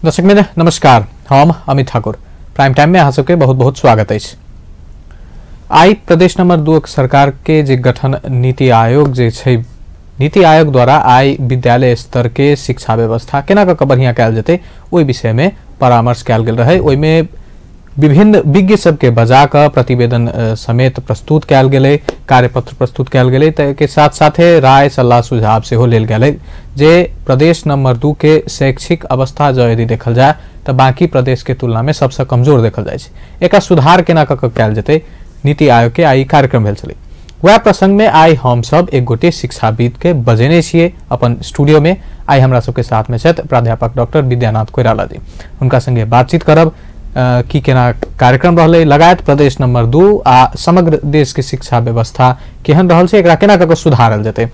दर्शकवृन्द नमस्कार, हम Amit Thakur prime time में अहाँ सबके बहुत बहुत स्वागत है। आई प्रदेश नंबर 2 सरकार के जे गठन नीति आयोग जे छै, नीति आयोग द्वारा आई विद्यालय स्तर के शिक्षा व्यवस्था केना क बढ़िया कयल जेतै ओहि विषय में परामर्श कयल गेल रहे। ओहि में विभिन्न विज्ञ सबके बजा क प्रतिवेदन समेत प्रस्तुत कयल गेलै, कार्यपत्र प्रस्तुत कयल गेलै। के साथ साथे राय सलाह सुझाव सेहो लेल गेलै जे प्रदेश नंबर 2 के शैक्षिक अवस्था जो यदि देखल जाए तो बाकी प्रदेश के तुलना में सबसे कमजोर देखल जाए छै। एका सुधार केना क कयल जेतै नीति आयोग के आई कार्यक्रम भेल छलै। वह प्रसंग में आई हम सब एक गोटे शिक्षाविद के बजेने छियै अपन स्टूडियो में। आई हमरा सबके साथ में छथि प्राध्यापक डॉक्टर विद्यानाथ कोइराला जी। उनका संगे बातचीत करब कि केना कार्यक्रम रहलै, लगायत प्रदेश नंबर 2 आ समग्र देश के शिक्षा व्यवस्था केहन रहल छै, एकरा केना क सुधारल जेतै।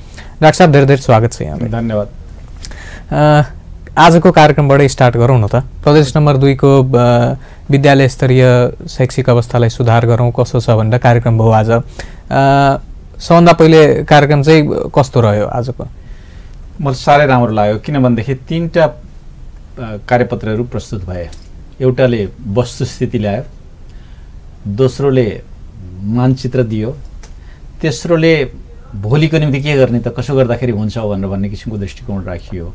डॉक्टर साहब ढेर ढेर स्वागत छै यहाँ। धन्यवाद। आज को कार्यक्रम बड़े स्टार्ट गरौँ न त। प्रदेश नंबर 2 को विद्यालय स्तरीय शैक्षिक अवस्थालाई सुधार गरौँ कसो छ भनेर कार्यक्रम भयो आज। सबभन्दा पहिले कार्यक्रम चाहिँ कस्तो रह्यो आजको? मलाई साह्रै राम्रो लाग्यो, किनभनेदेखि तीनटा कार्यपत्रहरू प्रस्तुत भए। एउटाले वस्तुस्थिति ल्यायो, दोस्रोले मानचित्र दियो, तेस्रोले भोलिको निम्ति के गर्ने त कसो गर्दाखेरि हुन्छ भनेर भन्ने किसिमको दृष्टिकोण राखियो।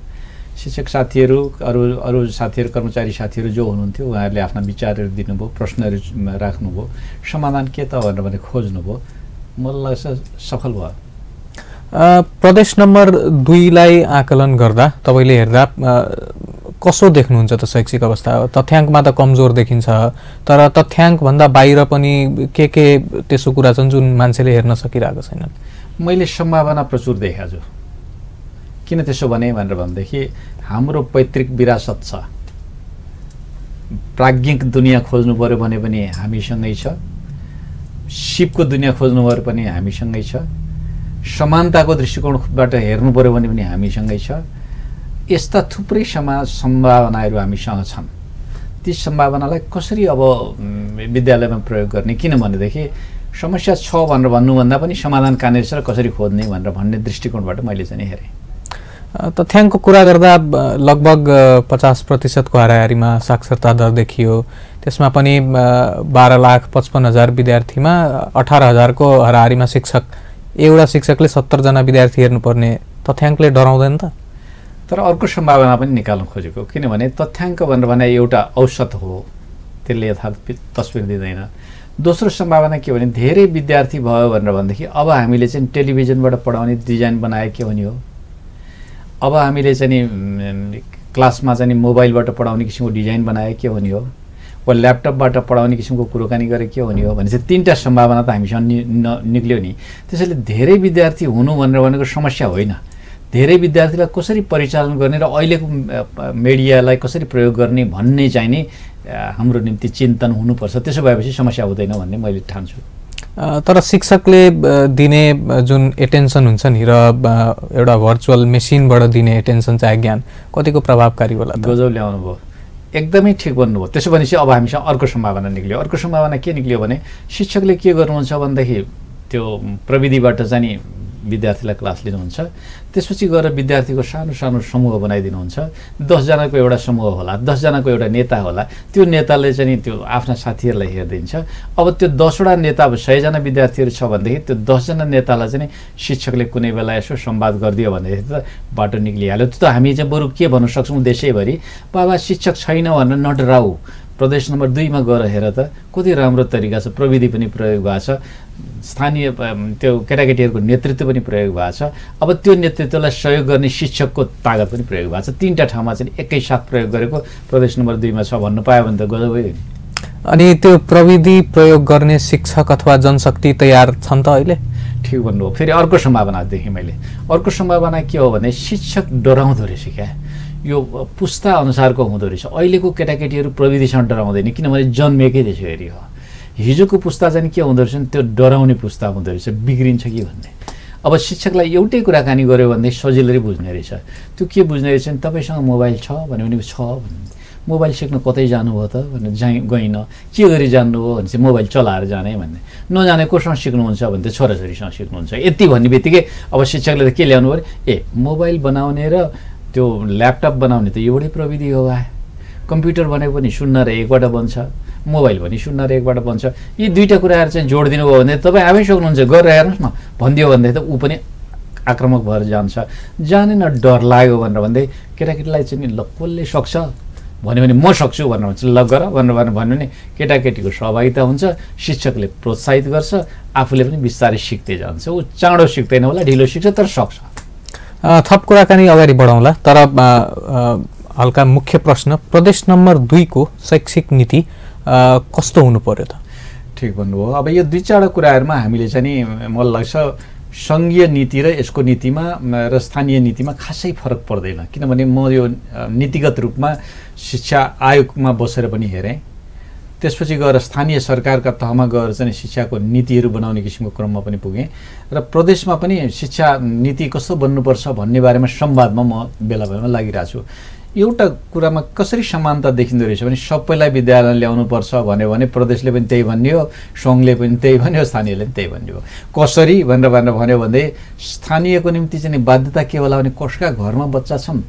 शिक्षक साथीहरू, अरू साथीहरू, कर्मचारी साथीहरू जो हुनुहुन्थ्यो उहाँहरूले आफ्ना विचारहरू दिनुभयो, प्रश्नहरू राख्नुभयो, समाधान के त भनेर भने खोज्नुभयो। मलाई लाग्छ सफल भयो। प्रदेश नंबर 2 लाई आकलन गर्दा तपाईले हेर्दा कसो देख्नुहुन्छ त शैक्षिक अवस्था? तथ्याङ्कमा त कमजोर देखिन्छ, तर तथ्याङ्क भन्दा बाहिर पनि के त्यसो कुरा छन् जुन मान्छेले हेर्न सकिरहेको छैनन्? मैले सम्भावना प्रचुर देखेको छु। किन त्यसो भने भनेर भनेदेखि हाम्रो पैतृक विरासत छ। प्राज्ञिक दुनियाँ खोज्नु पर्यो भने पनि हामीसँगै छ, सिपको दुनियाँ खोज्नु पर्यो पनि हामीसँगै छ, समानताको दृष्टिकोणबाट हेर्नु पर्यो भने पनि हामीसँगै छ। यस्ता थुप्रै सम्भावनाहरू हामीसँग छन्। ती सम्भावनालाई कसरी अब विद्यालयमा प्रयोग गर्ने, किनभनेदेखि समस्या छ भनेर भन्नुभन्दा पनि समाधान कहाँनिर छ र कसरी खोज्ने भनेर भन्ने दृष्टिकोणबाट मैले चाहिँ हेरेँ। तथ्याङ्कको कुरा गर्दा लगभग 50% को हाराहारीमा साक्षरता दर देखियो। त्यसमा पनि 12,55,000 विद्यार्थीमा 18,000 को हाराहारीमा शिक्षक। एउटा शिक्षकले 70 जना विद्यार्थी हेर्नुपर्ने तथ्याङ्कले डराउँदैन त? तर अर्को सम्भावना पनि निकाल्न खोजेको, किनभने तथ्याङ्क भनेर भने एउटा औसत हो, त्यसले यथार्थ तस्बिर दिँदैन। दोस्रो सम्भावना के भने धेरै विद्यार्थी भयो भनेर भनेदेखि अब हामीले चाहिँ टेलिभिजनबाट पढाउने डिजाइन बनाए के हुने हो, अब हामीले चाहिँ क्लासमा चाहिँ मोबाइलबाट पढाउने किसिमको डिजाइन बनाए के हुने हो, वा ल्यापटपबाट पढाउने किसिमको कुराकानी गरे के हुने हो भने चाहिँ तीनटा सम्भावना त हामीसँग निक्ल्यो नि। त्यसैले धेरै विद्यार्थी हुनु भनेर भनेको समस्या होइन, धेरै विद्यार्थीलाई कसरी परिचालन गर्ने र अहिलेको मिडियालाई कसरी प्रयोग गर्ने भन्ने चाहिँ नि हाम्रो निम्ति चिन्तन हुनुपर्छ। त्यसो भएपछि समस्या हुँदैन भन्ने मैले ठान्छु। तर शिक्षकले दिने जुन एटेन्सन हुन्छ नि र एउटा भर्चुअल मेसिनबाट दिने एटेन्सन चाहिँ ज्ञान कतिको प्रभावकारी होला? गजब ल्याउनु भयो, एकदमै ठिक भन्नुभयो। त्यसो भनेपछि अब हामीसँग अर्को सम्भावना निक्ल्यो। अर्को सम्भावना के निक्ल्यो भने शिक्षकले के गर्नुहुन्छ भनेदेखि त्यो प्रविधिबाट चाहिँ नि विद्यार्थीलाई क्लास लिनुहुन्छ, त्यसपछि गएर विद्यार्थीको सानो सानो समूह बनाइदिनुहुन्छ। 10 जनाको एउटा समूह होला, 10 जनाको एउटा नेता होला। त्यो नेताले चाहिँ त्यो आफ्ना साथीहरूलाई हेरिदिन्छ। अब त्यो 10 वटा नेता, अब 100 जना विद्यार्थीहरू छ भनेदेखि त्यो 10 जना नेतालाई चाहिँ शिक्षकले कुनै बेला यसो संवाद गरिदियो भनेदेखि त बाटो निक्लिहाल्यो। त्यो त हामी चाहिँ बरु के भन्न सक्छौँ देशैभरि, बाबा शिक्षक छैन भनेर नडराऊ, प्रदेश नम्बर 2 मा गएर हेर त कति राम्रो तरिका छ, प्रविधि पनि प्रयोग भएको छ, स्थानीय त्यो केटाकेटीहरूको नेतृत्व पनि प्रयोग भएको छ। अब त्यो नेतृत्वलाई सहयोग गर्ने शिक्षकको तागत पनि प्रयोग भएको छ। तीनटा ठाउँमा चाहिँ एकैसाथ प्रयोग गरेको प्रदेश नम्बर 2 मा छ भन्नु पायो भने त गजब हो। अनि त्यो प्रविधि प्रयोग गर्ने शिक्षक अथवा जनशक्ति तयार छन् त अहिले? ठिक भन्नुभयो। फेरि अर्को सम्भावना देखेँ मैले। अर्को सम्भावना के हो भने शिक्षक डराउँदो रहेछ क्या, यो पुस्ता अनुसारको हुँदो रहेछ। अहिलेको केटाकेटीहरू प्रविधिसँग डराउँदैन, किनभने जन्मेकै त्यसरी हो। हिजोको पुस्ता चाहिँ के हुँदो रहेछ, त्यो डराउने पुस्ता हुँदो रहेछ, बिग्रिन्छ कि भन्ने। अब शिक्षकलाई एउटै कुराकानी गर्यो भने सजिलै बुझ्ने रहेछ। त्यो के बुझ्ने रहेछ भने तपाईँसँग मोबाइल छ भन्यो भने छ भन्ने, मोबाइल सिक्न कतै जानुभयो त भनेर गइन, के गरी जान्नुभयो भने चाहिँ मोबाइल चलाएर जाने भन्ने। नजाने कोसँग सिक्नुहुन्छ भने त छोराछोरीसँग सिक्नुहुन्छ। यति भन्ने बित्तिकै अब शिक्षकले त के ल्याउनु पर्यो, ए मोबाइल बनाउने र त्यो ल्यापटप बनाउने त एउटै प्रविधि हो। कम्प्युटर भनेको पनि 0 र 1 बाट बन्छ, मोबाइल पनि 0 र 1 बाट बन्छ। यी दुईटा कुराहरू चाहिँ जोडिदिनु भयो भने तपाईँ आफै सक्नुहुन्छ, गरेर हेर्नुहोस् न भनिदियो भने त ऊ पनि आक्रामक भएर जान्छ। जाने न डर लाग्यो भनेर भन्दै केटाकेटीलाई चाहिँ ल कसले सक्छ भन्यो भने म सक्छु भनेर भन्छ, ल गर भनेर भन्यो भने केटाकेटीको सहभागिता हुन्छ, शिक्षकले प्रोत्साहित गर्छ, आफूले पनि बिस्तारै सिक्दै जान्छ। ऊ चाँडो सिक्दैन होला, ढिलो सिक्छ, तर सक्छ। थप कुराकानी अगाडि बढाउँला, तर हल्का मुख्य प्रश्न, प्रदेश नम्बर 2 को शैक्षिक नीति कस्तो हुनु पर्यो त? ठिक भन्नुभयो। अब यो दुई चारवटा कुराहरूमा हामीले चाहिँ मलाई लाग्छ सङ्घीय नीति र यसको नीतिमा र स्थानीय नीतिमा खासै फरक पर्दैन। किनभने म यो नीतिगत रूपमा शिक्षा आयोगमा बसेर पनि हेरेँ, त्यसपछि गएर स्थानीय सरकारका तहमा गएर चाहिँ शिक्षाको नीतिहरू बनाउने किसिमको क्रममा पनि पुगेँ र प्रदेशमा पनि शिक्षा नीति कस्तो बन्नुपर्छ भन्ने बारेमा संवादमा म बेला बेलामा लागिरहेको छु। एउटा कुरामा कसरी समानता देखिँदो रहेछ भने सबैलाई विद्यालय ल्याउनुपर्छ भन्यो भने प्रदेशले पनि त्यही भन्यो, सङ्घले पनि त्यही भन्यो, स्थानीयले पनि त्यही भन्यो। कसरी भनेर भन्यो भने स्थानीयको निम्ति चाहिँ बाध्यता के होला भने कसका घरमा बच्चा छन्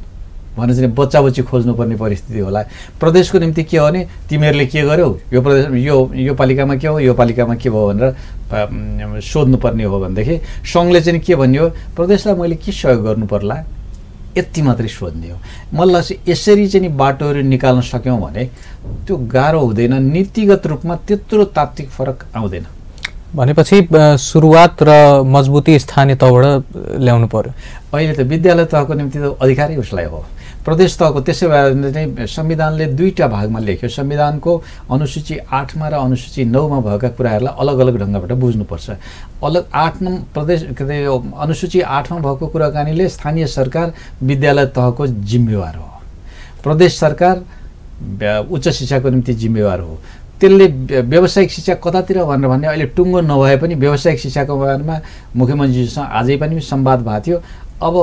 भने चाहिँ बच्चा बच्ची खोज्नुपर्ने परिस्थिति होला। प्रदेशको निम्ति के हो भने तिमीहरूले के गर्यौ, यो प्रदेश यो पालिकामा के हो, यो पालिकामा के भयो भनेर सोध्नुपर्ने हो भनेदेखि सङ्घले चाहिँ के भन्यो, प्रदेशलाई मैले के सहयोग गर्नु पर्ला यति मात्रै सोध्ने हो। मलाई लाग्छ यसरी चाहिँ बाटोहरू निकाल्न सक्यौँ भने त्यो गाह्रो हुँदैन, नीतिगत रूपमा त्यत्रो तात्विक फरक आउँदैन। भनेपछि सुरुवात र मजबुती स्थानीय तहबाट ल्याउनु पर्यो। अहिले त विद्यालय तहको निम्ति त अधिकारै उसलाई हो, प्रदेश तहको। त्यसै भए चाहिँ संविधानले दुईटा भागमा लेख्यो, संविधानको अनुसूची 8 मा र अनुसूची 9 मा भएका कुराहरूलाई अलग अलग ढङ्गबाट बुझ्नुपर्छ। अलग 8 नं प्रदेश अनुसूची 8 मा भएको कुराकानीले स्थानीय सरकार विद्यालय तहको जिम्मेवार हो, प्रदेश सरकार उच्च शिक्षाको निम्ति जिम्मेवार हो। त्यसले व्यावसायिक शिक्षा कतातिर भनेर भन्ने अहिले टुङ्गो नभए पनि व्यावसायिक शिक्षाको बारेमा मुख्यमन्त्रीसँग आजै पनि संवाद भएको थियो। अब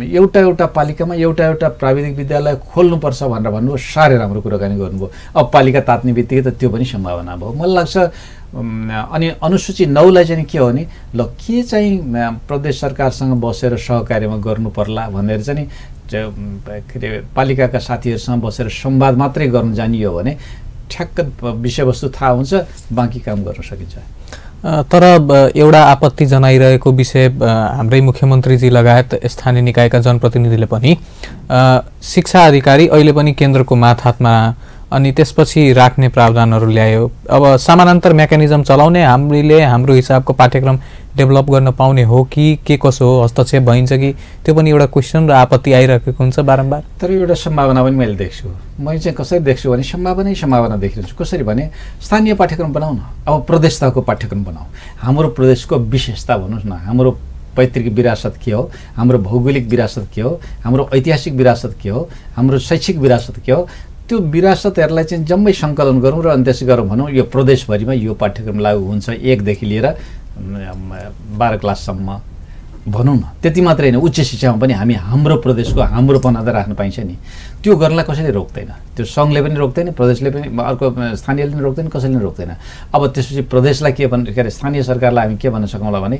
एउटा पालिकामा एउटा प्राविधिक विद्यालय खोल्नुपर्छ भनेर भन्नुभयो, साह्रै राम्रो कुराकानी गर्नुभयो। अब पालिका तात्ने बित्तिकै त त्यो पनि सम्भावना भयो। मलाई लाग्छ अनि अनुसूची 9 लाई चाहिँ के हो भने ल के चाहिँ प्रदेश सरकारसँग बसेर सहकार्यमा गर्नु पर्ला भनेर चाहिँ के अरे पालिकाका साथीहरूसँग बसेर संवाद मात्रै गर्न जानियो भने ठ्याक्क विषयवस्तु थाहा हुन्छ, बाँकी काम गर्न सकिन्छ। तर एउटा आपत्ति जनाइरहेको विषय हाम्रै मुख्यमन्त्रीजी लगायत स्थानीय निकायका जनप्रतिनिधिले पनि शिक्षा अधिकारी अहिले पनि केन्द्रको मातहतमा अनि त्यसपछि राख्ने प्रावधानहरू ल्यायो। अब समानान्तर मेकानिजम चलाउने हामीले हाम्रो हिसाबको पाठ्यक्रम डेभलप गर्न पाउने हो कि के कसो हो, हस्तक्षेप भइन्छ कि, त्यो पनि एउटा क्वेसन र आपत्ति आइरहेको हुन्छ बारम्बार। तर एउटा सम्भावना पनि मैले देख्छु। मैले चाहिँ कसरी देख्छु भने सम्भावना देखिरहेछु। कसरी भने स्थानीय पाठ्यक्रम बनाउन, अब प्रदेश तहको पाठ्यक्रम बनाऊ, हाम्रो प्रदेशको विशेषता भन्नुहोस् न, हाम्रो पैतृक विरासत के हो, हाम्रो भौगोलिक विरासत के हो, हाम्रो ऐतिहासिक विरासत के हो, हाम्रो शैक्षिक विरासत के हो, त्यो विरासतहरूलाई चाहिँ जम्मै सङ्कलन गरौँ र अनि त्यसै गरौँ भनौँ यो प्रदेशभरिमा यो पाठ्यक्रम लागू हुन्छ 1 देखि लिएर 12 क्लाससम्म भनौँ न। त्यति मात्रै होइन, उच्च शिक्षामा पनि हामी हाम्रो प्रदेशको हाम्रोपना त राख्न पाइन्छ नि। त्यो गर्नलाई कसैले रोक्दैन, त्यो सङ्घले पनि रोक्दैन, प्रदेशले पनि अर्को स्थानीयले पनि रोक्दैन, कसैले पनि रोक्दैन। अब त्यसपछि प्रदेशलाई के के अरे स्थानीय सरकारलाई हामी के भन्न सकौँला भने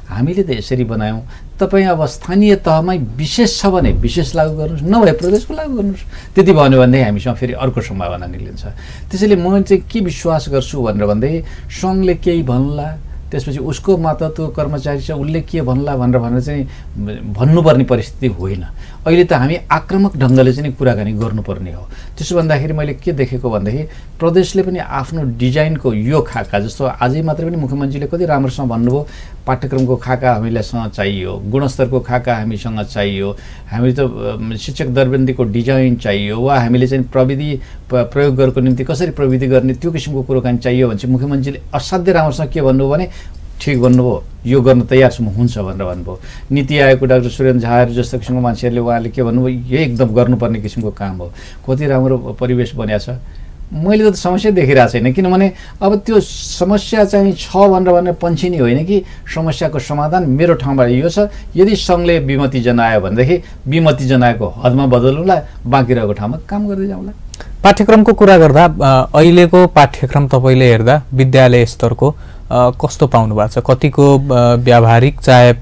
हामीले त यसरी बनायौँ, तपाईँ अब स्थानीय तहमै विशेष छ भने विशेष लागू गर्नुहोस्, नभए प्रदेशको लागू गर्नुहोस्। त्यति भन्यो भनेदेखि हामीसँग फेरि अर्को सम्भावना निक्लिन्छ। त्यसैले म चाहिँ के विश्वास गर्छु भनेर भन्दै सङ्घले केही भन्ला, त्यसपछि उसको मातहतको कर्मचारी छ उसले के भन्ला भनेर चाहिँ भन्नुपर्ने परिस्थिति होइन। अहिले त हामी आक्रामक ढङ्गले चाहिँ कुराकानी गर्नुपर्ने हो। त्यसो भन्दाखेरि मैले के देखेको भनेदेखि प्रदेशले पनि आफ्नो डिजाइनको यो खाका, जस्तो आजै मात्रै पनि मुख्यमन्त्रीले कति राम्रोसँग भन्नुभयो, पाठ्यक्रमको खाका हामीलाई चाहियो, गुणस्तरको खाका हामीसँग चाहियो, हामी त शिक्षक दरबन्दीको डिजाइन चाहियो, वा हामीले चाहिँ प्रविधि प्रयोग गर्नको निम्ति कसरी प्रविधि गर्ने त्यो किसिमको कुराकानी चाहियो भने चाहिँ मुख्यमन्त्रीले असाध्यै राम्रोसँग के भन्नुभयो भने ठिक भन्नुभयो, यो गर्न तयार छु म, हुन्छ भनेर भन्नुभयो। नीति आयोगको डाक्टर सुरेन्द्र झाहरू जस्तो किसिमको मान्छेहरूले उहाँले के भन्नुभयो, यो एकदम गर्नुपर्ने किसिमको काम हो। कति राम्रो परिवेश बनिएको छ। मैले त समस्या देखिरहेको छैन, किनभने अब त्यो समस्या चाहिँ छ भनेर पन्छिनी होइन कि समस्याको समाधान मेरो ठाउँबाट यो छ। यदि सङ्घले विमति जनायो भनेदेखि विमति जनाएको हदमा बदलौँला, बाँकी रहेको ठाउँमा काम गर्दै जाउँला। पाठ्यक्रमको कुरा गर्दा अहिलेको पाठ्यक्रम तपाईँले हेर्दा विद्यालय स्तरको कस्तो पाउनु भएको छ? कतिको व्यावहारिक चाहे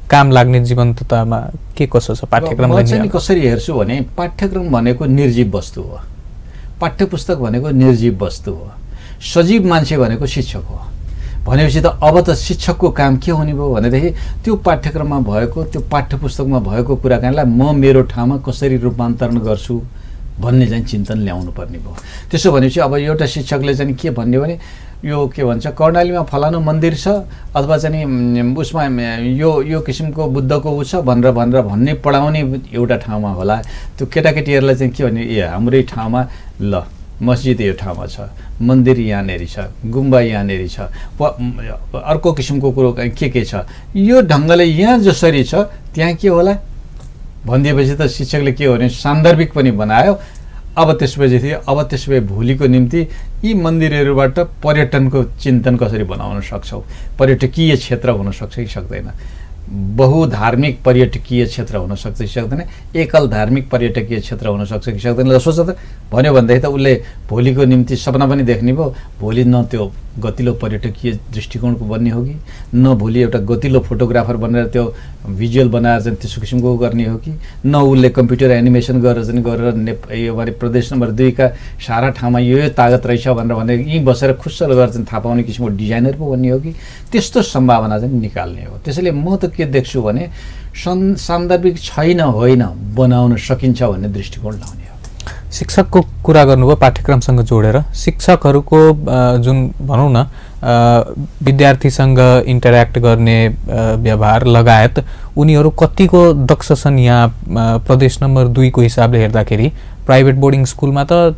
काम लाग्ने जीवन्ततामा के कसो छ पाठ्यक्रमलाई? म चाहिँ कसरी हेर्छु भने पाठ्यक्रम भनेको निर्जीव वस्तु हो। पाठ्यपुस्तक भनेको निर्जीव वस्तु हो, सजीव मान्छे भनेको शिक्षक हो भनेपछि त अब त शिक्षकको काम के हुने भयो भनेदेखि त्यो पाठ्यक्रममा भएको त्यो पाठ्यपुस्तकमा भएको कुराकानीलाई म मेरो ठाउँमा कसरी रूपान्तरण गर्छु भन्ने चाहिँ चिन्तन ल्याउनु पर्ने भयो। त्यसो भनेपछि अब एउटा शिक्षकले चाहिँ के भन्यो भने यो के भन्छ कर्णालीमा फलानु मन्दिर छ अथवा चाहिँ उसमा यो किसिमको बुद्धको उ छ भनेर भन्ने पढाउने एउटा ठाउँमा होला। त्यो केटाकेटीहरूलाई चाहिँ के भने ए हाम्रै ठाउँमा ल मस्जिद यो ठाउँमा छ, मन्दिर यहाँनेरि छ, गुम्बा यहाँनेरि छ, अर्को किसिमको कुरो के छ, यो ढङ्गले यहाँ जसरी छ त्यहाँ के होला भनिदिएपछि त शिक्षकले के हो भने सान्दर्भिक पनि बनायो। अब त्यसपछि भोलिको निम्ति यी मन्दिरहरूबाट पर्यटनको चिन्तन कसरी बनाउन सक्छौ, पर्यटकीय क्षेत्र हुन सक्छ कि सक्दैन, बहुधार्मिक पर्यटकीय क्षेत्र हुन सक्छ कि सक्दैन, एकल धार्मिक पर्यटकीय क्षेत्र हुन सक्छ कि सक्दैन, ल सोच त भन्यो भनेदेखि त उसले भोलिको निम्ति सपना पनि देख्ने भयो। भोलि न त्यो गतिलो पर्यटकीय दृष्टिकोणको बन्ने हो कि न भोलि एउटा गतिलो फोटोग्राफर बनेर त्यो भिजुअल बनाएर चाहिँ त्यसो किसिमको गर्ने हो कि न उसले कम्प्युटर एनिमेसन गरेर चाहिँ गरेर यो भने प्रदेश नम्बर 2 का सारा ठाउँमा यो तागत रहेछ भनेर यहीँ बसेर खुस्सल गरेर चाहिँ थाहा पाउने किसिमको डिजाइनर पो बन्ने हो कि त्यस्तो सम्भावना चाहिँ निकाल्ने हो। त्यसैले म त के देख्छु भने सान्दर्भिक छैन होइन बनाउन सकिन्छ भन्ने दृष्टिकोण लाउने हो। शिक्षकको कुरा गर्नुभयो पाठ्यक्रमसँग जोडेर शिक्षकहरूको जुन भनौँ न विद्यार्थीसँग इन्टरेक्ट गर्ने व्यवहार लगायत उनीहरू कतिको दक्ष छन् यहाँ प्रदेश नम्बर 2 को हिसाबले हेर्दाखेरि प्राइभेट बोर्डिङ स्कुलमा त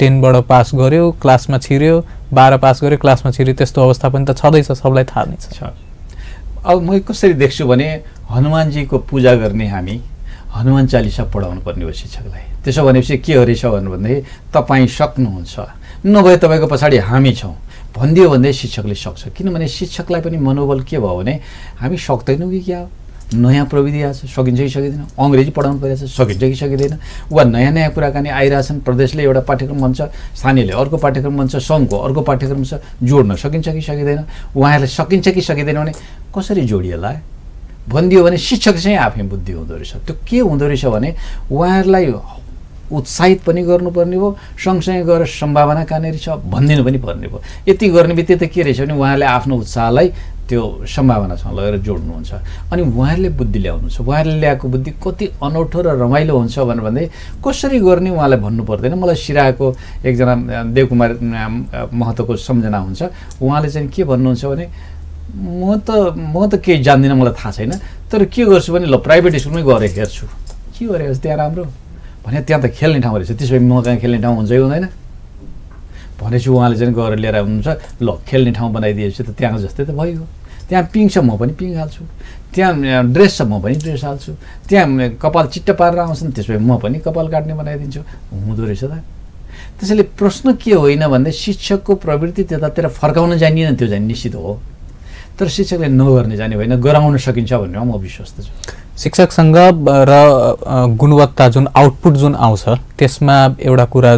10 बाट पास गर्यो क्लासमा छिर्यो, 12 पास गर्यो क्लासमा छिर्यो, त्यस्तो अवस्था पनि त छँदैछ, सबलाई थाहा नै छ। अब म कसरी देख्छु भने हनुमानजीको पूजा गर्ने हामी हनुमान चालिसा पढाउनु पर्ने हो शिक्षकलाई। त्यसो भनेपछि के हो रहेछ भन्दाखेरि तपाईँ सक्नुहुन्छ नभए तपाईँको पछाडि हामी छौँ भनिदियो भने शिक्षकले सक्छ। किनभने शिक्षकलाई पनि मनोबल के भयो भने हामी सक्दैनौँ कि क्या हो, नयाँ प्रविधि आएको छ सकिन्छ कि सकिँदैन, अङ्ग्रेजी पढाउनु परिरहेछ सकिन्छ कि सकिँदैन, वा नयाँ नयाँ कुराकानी आइरहेछन्, प्रदेशले एउटा पाठ्यक्रम भन्छ, स्थानीयले अर्को पाठ्यक्रम भन्छ, सङ्घको अर्को पाठ्यक्रम छ, जोड्न सकिन्छ कि सकिँदैन, उहाँहरूले सकिन्छ कि सकिँदैन भने कसरी जोडिएला भनिदियो भने शिक्षक चाहिँ आफै बुद्धि हुँदो रहेछ। त्यो के हुँदो रहेछ भने उहाँहरूलाई उत्साहित पनि गर्नुपर्ने भयो, सँगसँगै गएर सम्भावना कहाँनिर छ भनिदिनु पनि पर्ने भयो। यति गर्ने बित्तिकै त के रहेछ भने उहाँहरूले आफ्नो उत्साहलाई त्यो सम्भावनासँग लगेर जोड्नुहुन्छ अनि उहाँहरूले बुद्धि ल्याउनु छ। उहाँहरूले ल्याएको बुद्धि कति अनौठो र रमाइलो हुन्छ भन्दै कसरी गर्ने उहाँलाई भन्नु पर्दैन। मलाई सिराहाको एकजना देवकुमार महतोको सम्झना हुन्छ, उहाँले चाहिँ के भन्नुहुन्छ भने म त केही जान्दिनँ, मलाई थाहा छैन, तर के गर्छु भने ल प्राइभेट स्कुलमै गएर हेर्छु के गरेको त्यहाँ राम्रो भने त्यहाँ त खेल्ने ठाउँ रहेछ, त्यसो भए म कहाँ खेल्ने ठाउँ हुन्छ कि हुँदैन भनेपछि उहाँले चाहिँ गएर लिएर आउनुहुन्छ, ल खेल्ने ठाउँ बनाइदिएपछि त त्यहाँ जस्तै त भइगयो, त्यहाँ पिङ छ म पनि पिङ हाल्छु, त्यहाँ ड्रेस छ म पनि ड्रेस हाल्छु, त्यहाँ कपाल चिट्ट पारेर आउँछन् त्यसो भए म पनि कपाल काट्ने बनाइदिन्छु, हुँदो रहेछ त। त्यसैले प्रश्न के होइन भन्दा शिक्षकको प्रवृत्ति त्यतातिर फर्काउन जानिएन त्यो चाहिँ निश्चित हो, तर शिक्षकले नगर्ने जाने होइन, गराउन सकिन्छ भन्ने म विश्वस्त छु। शिक्षकसँग र गुणवत्ता जुन आउटपुट जुन आउँछ त्यसमा एउटा कुरा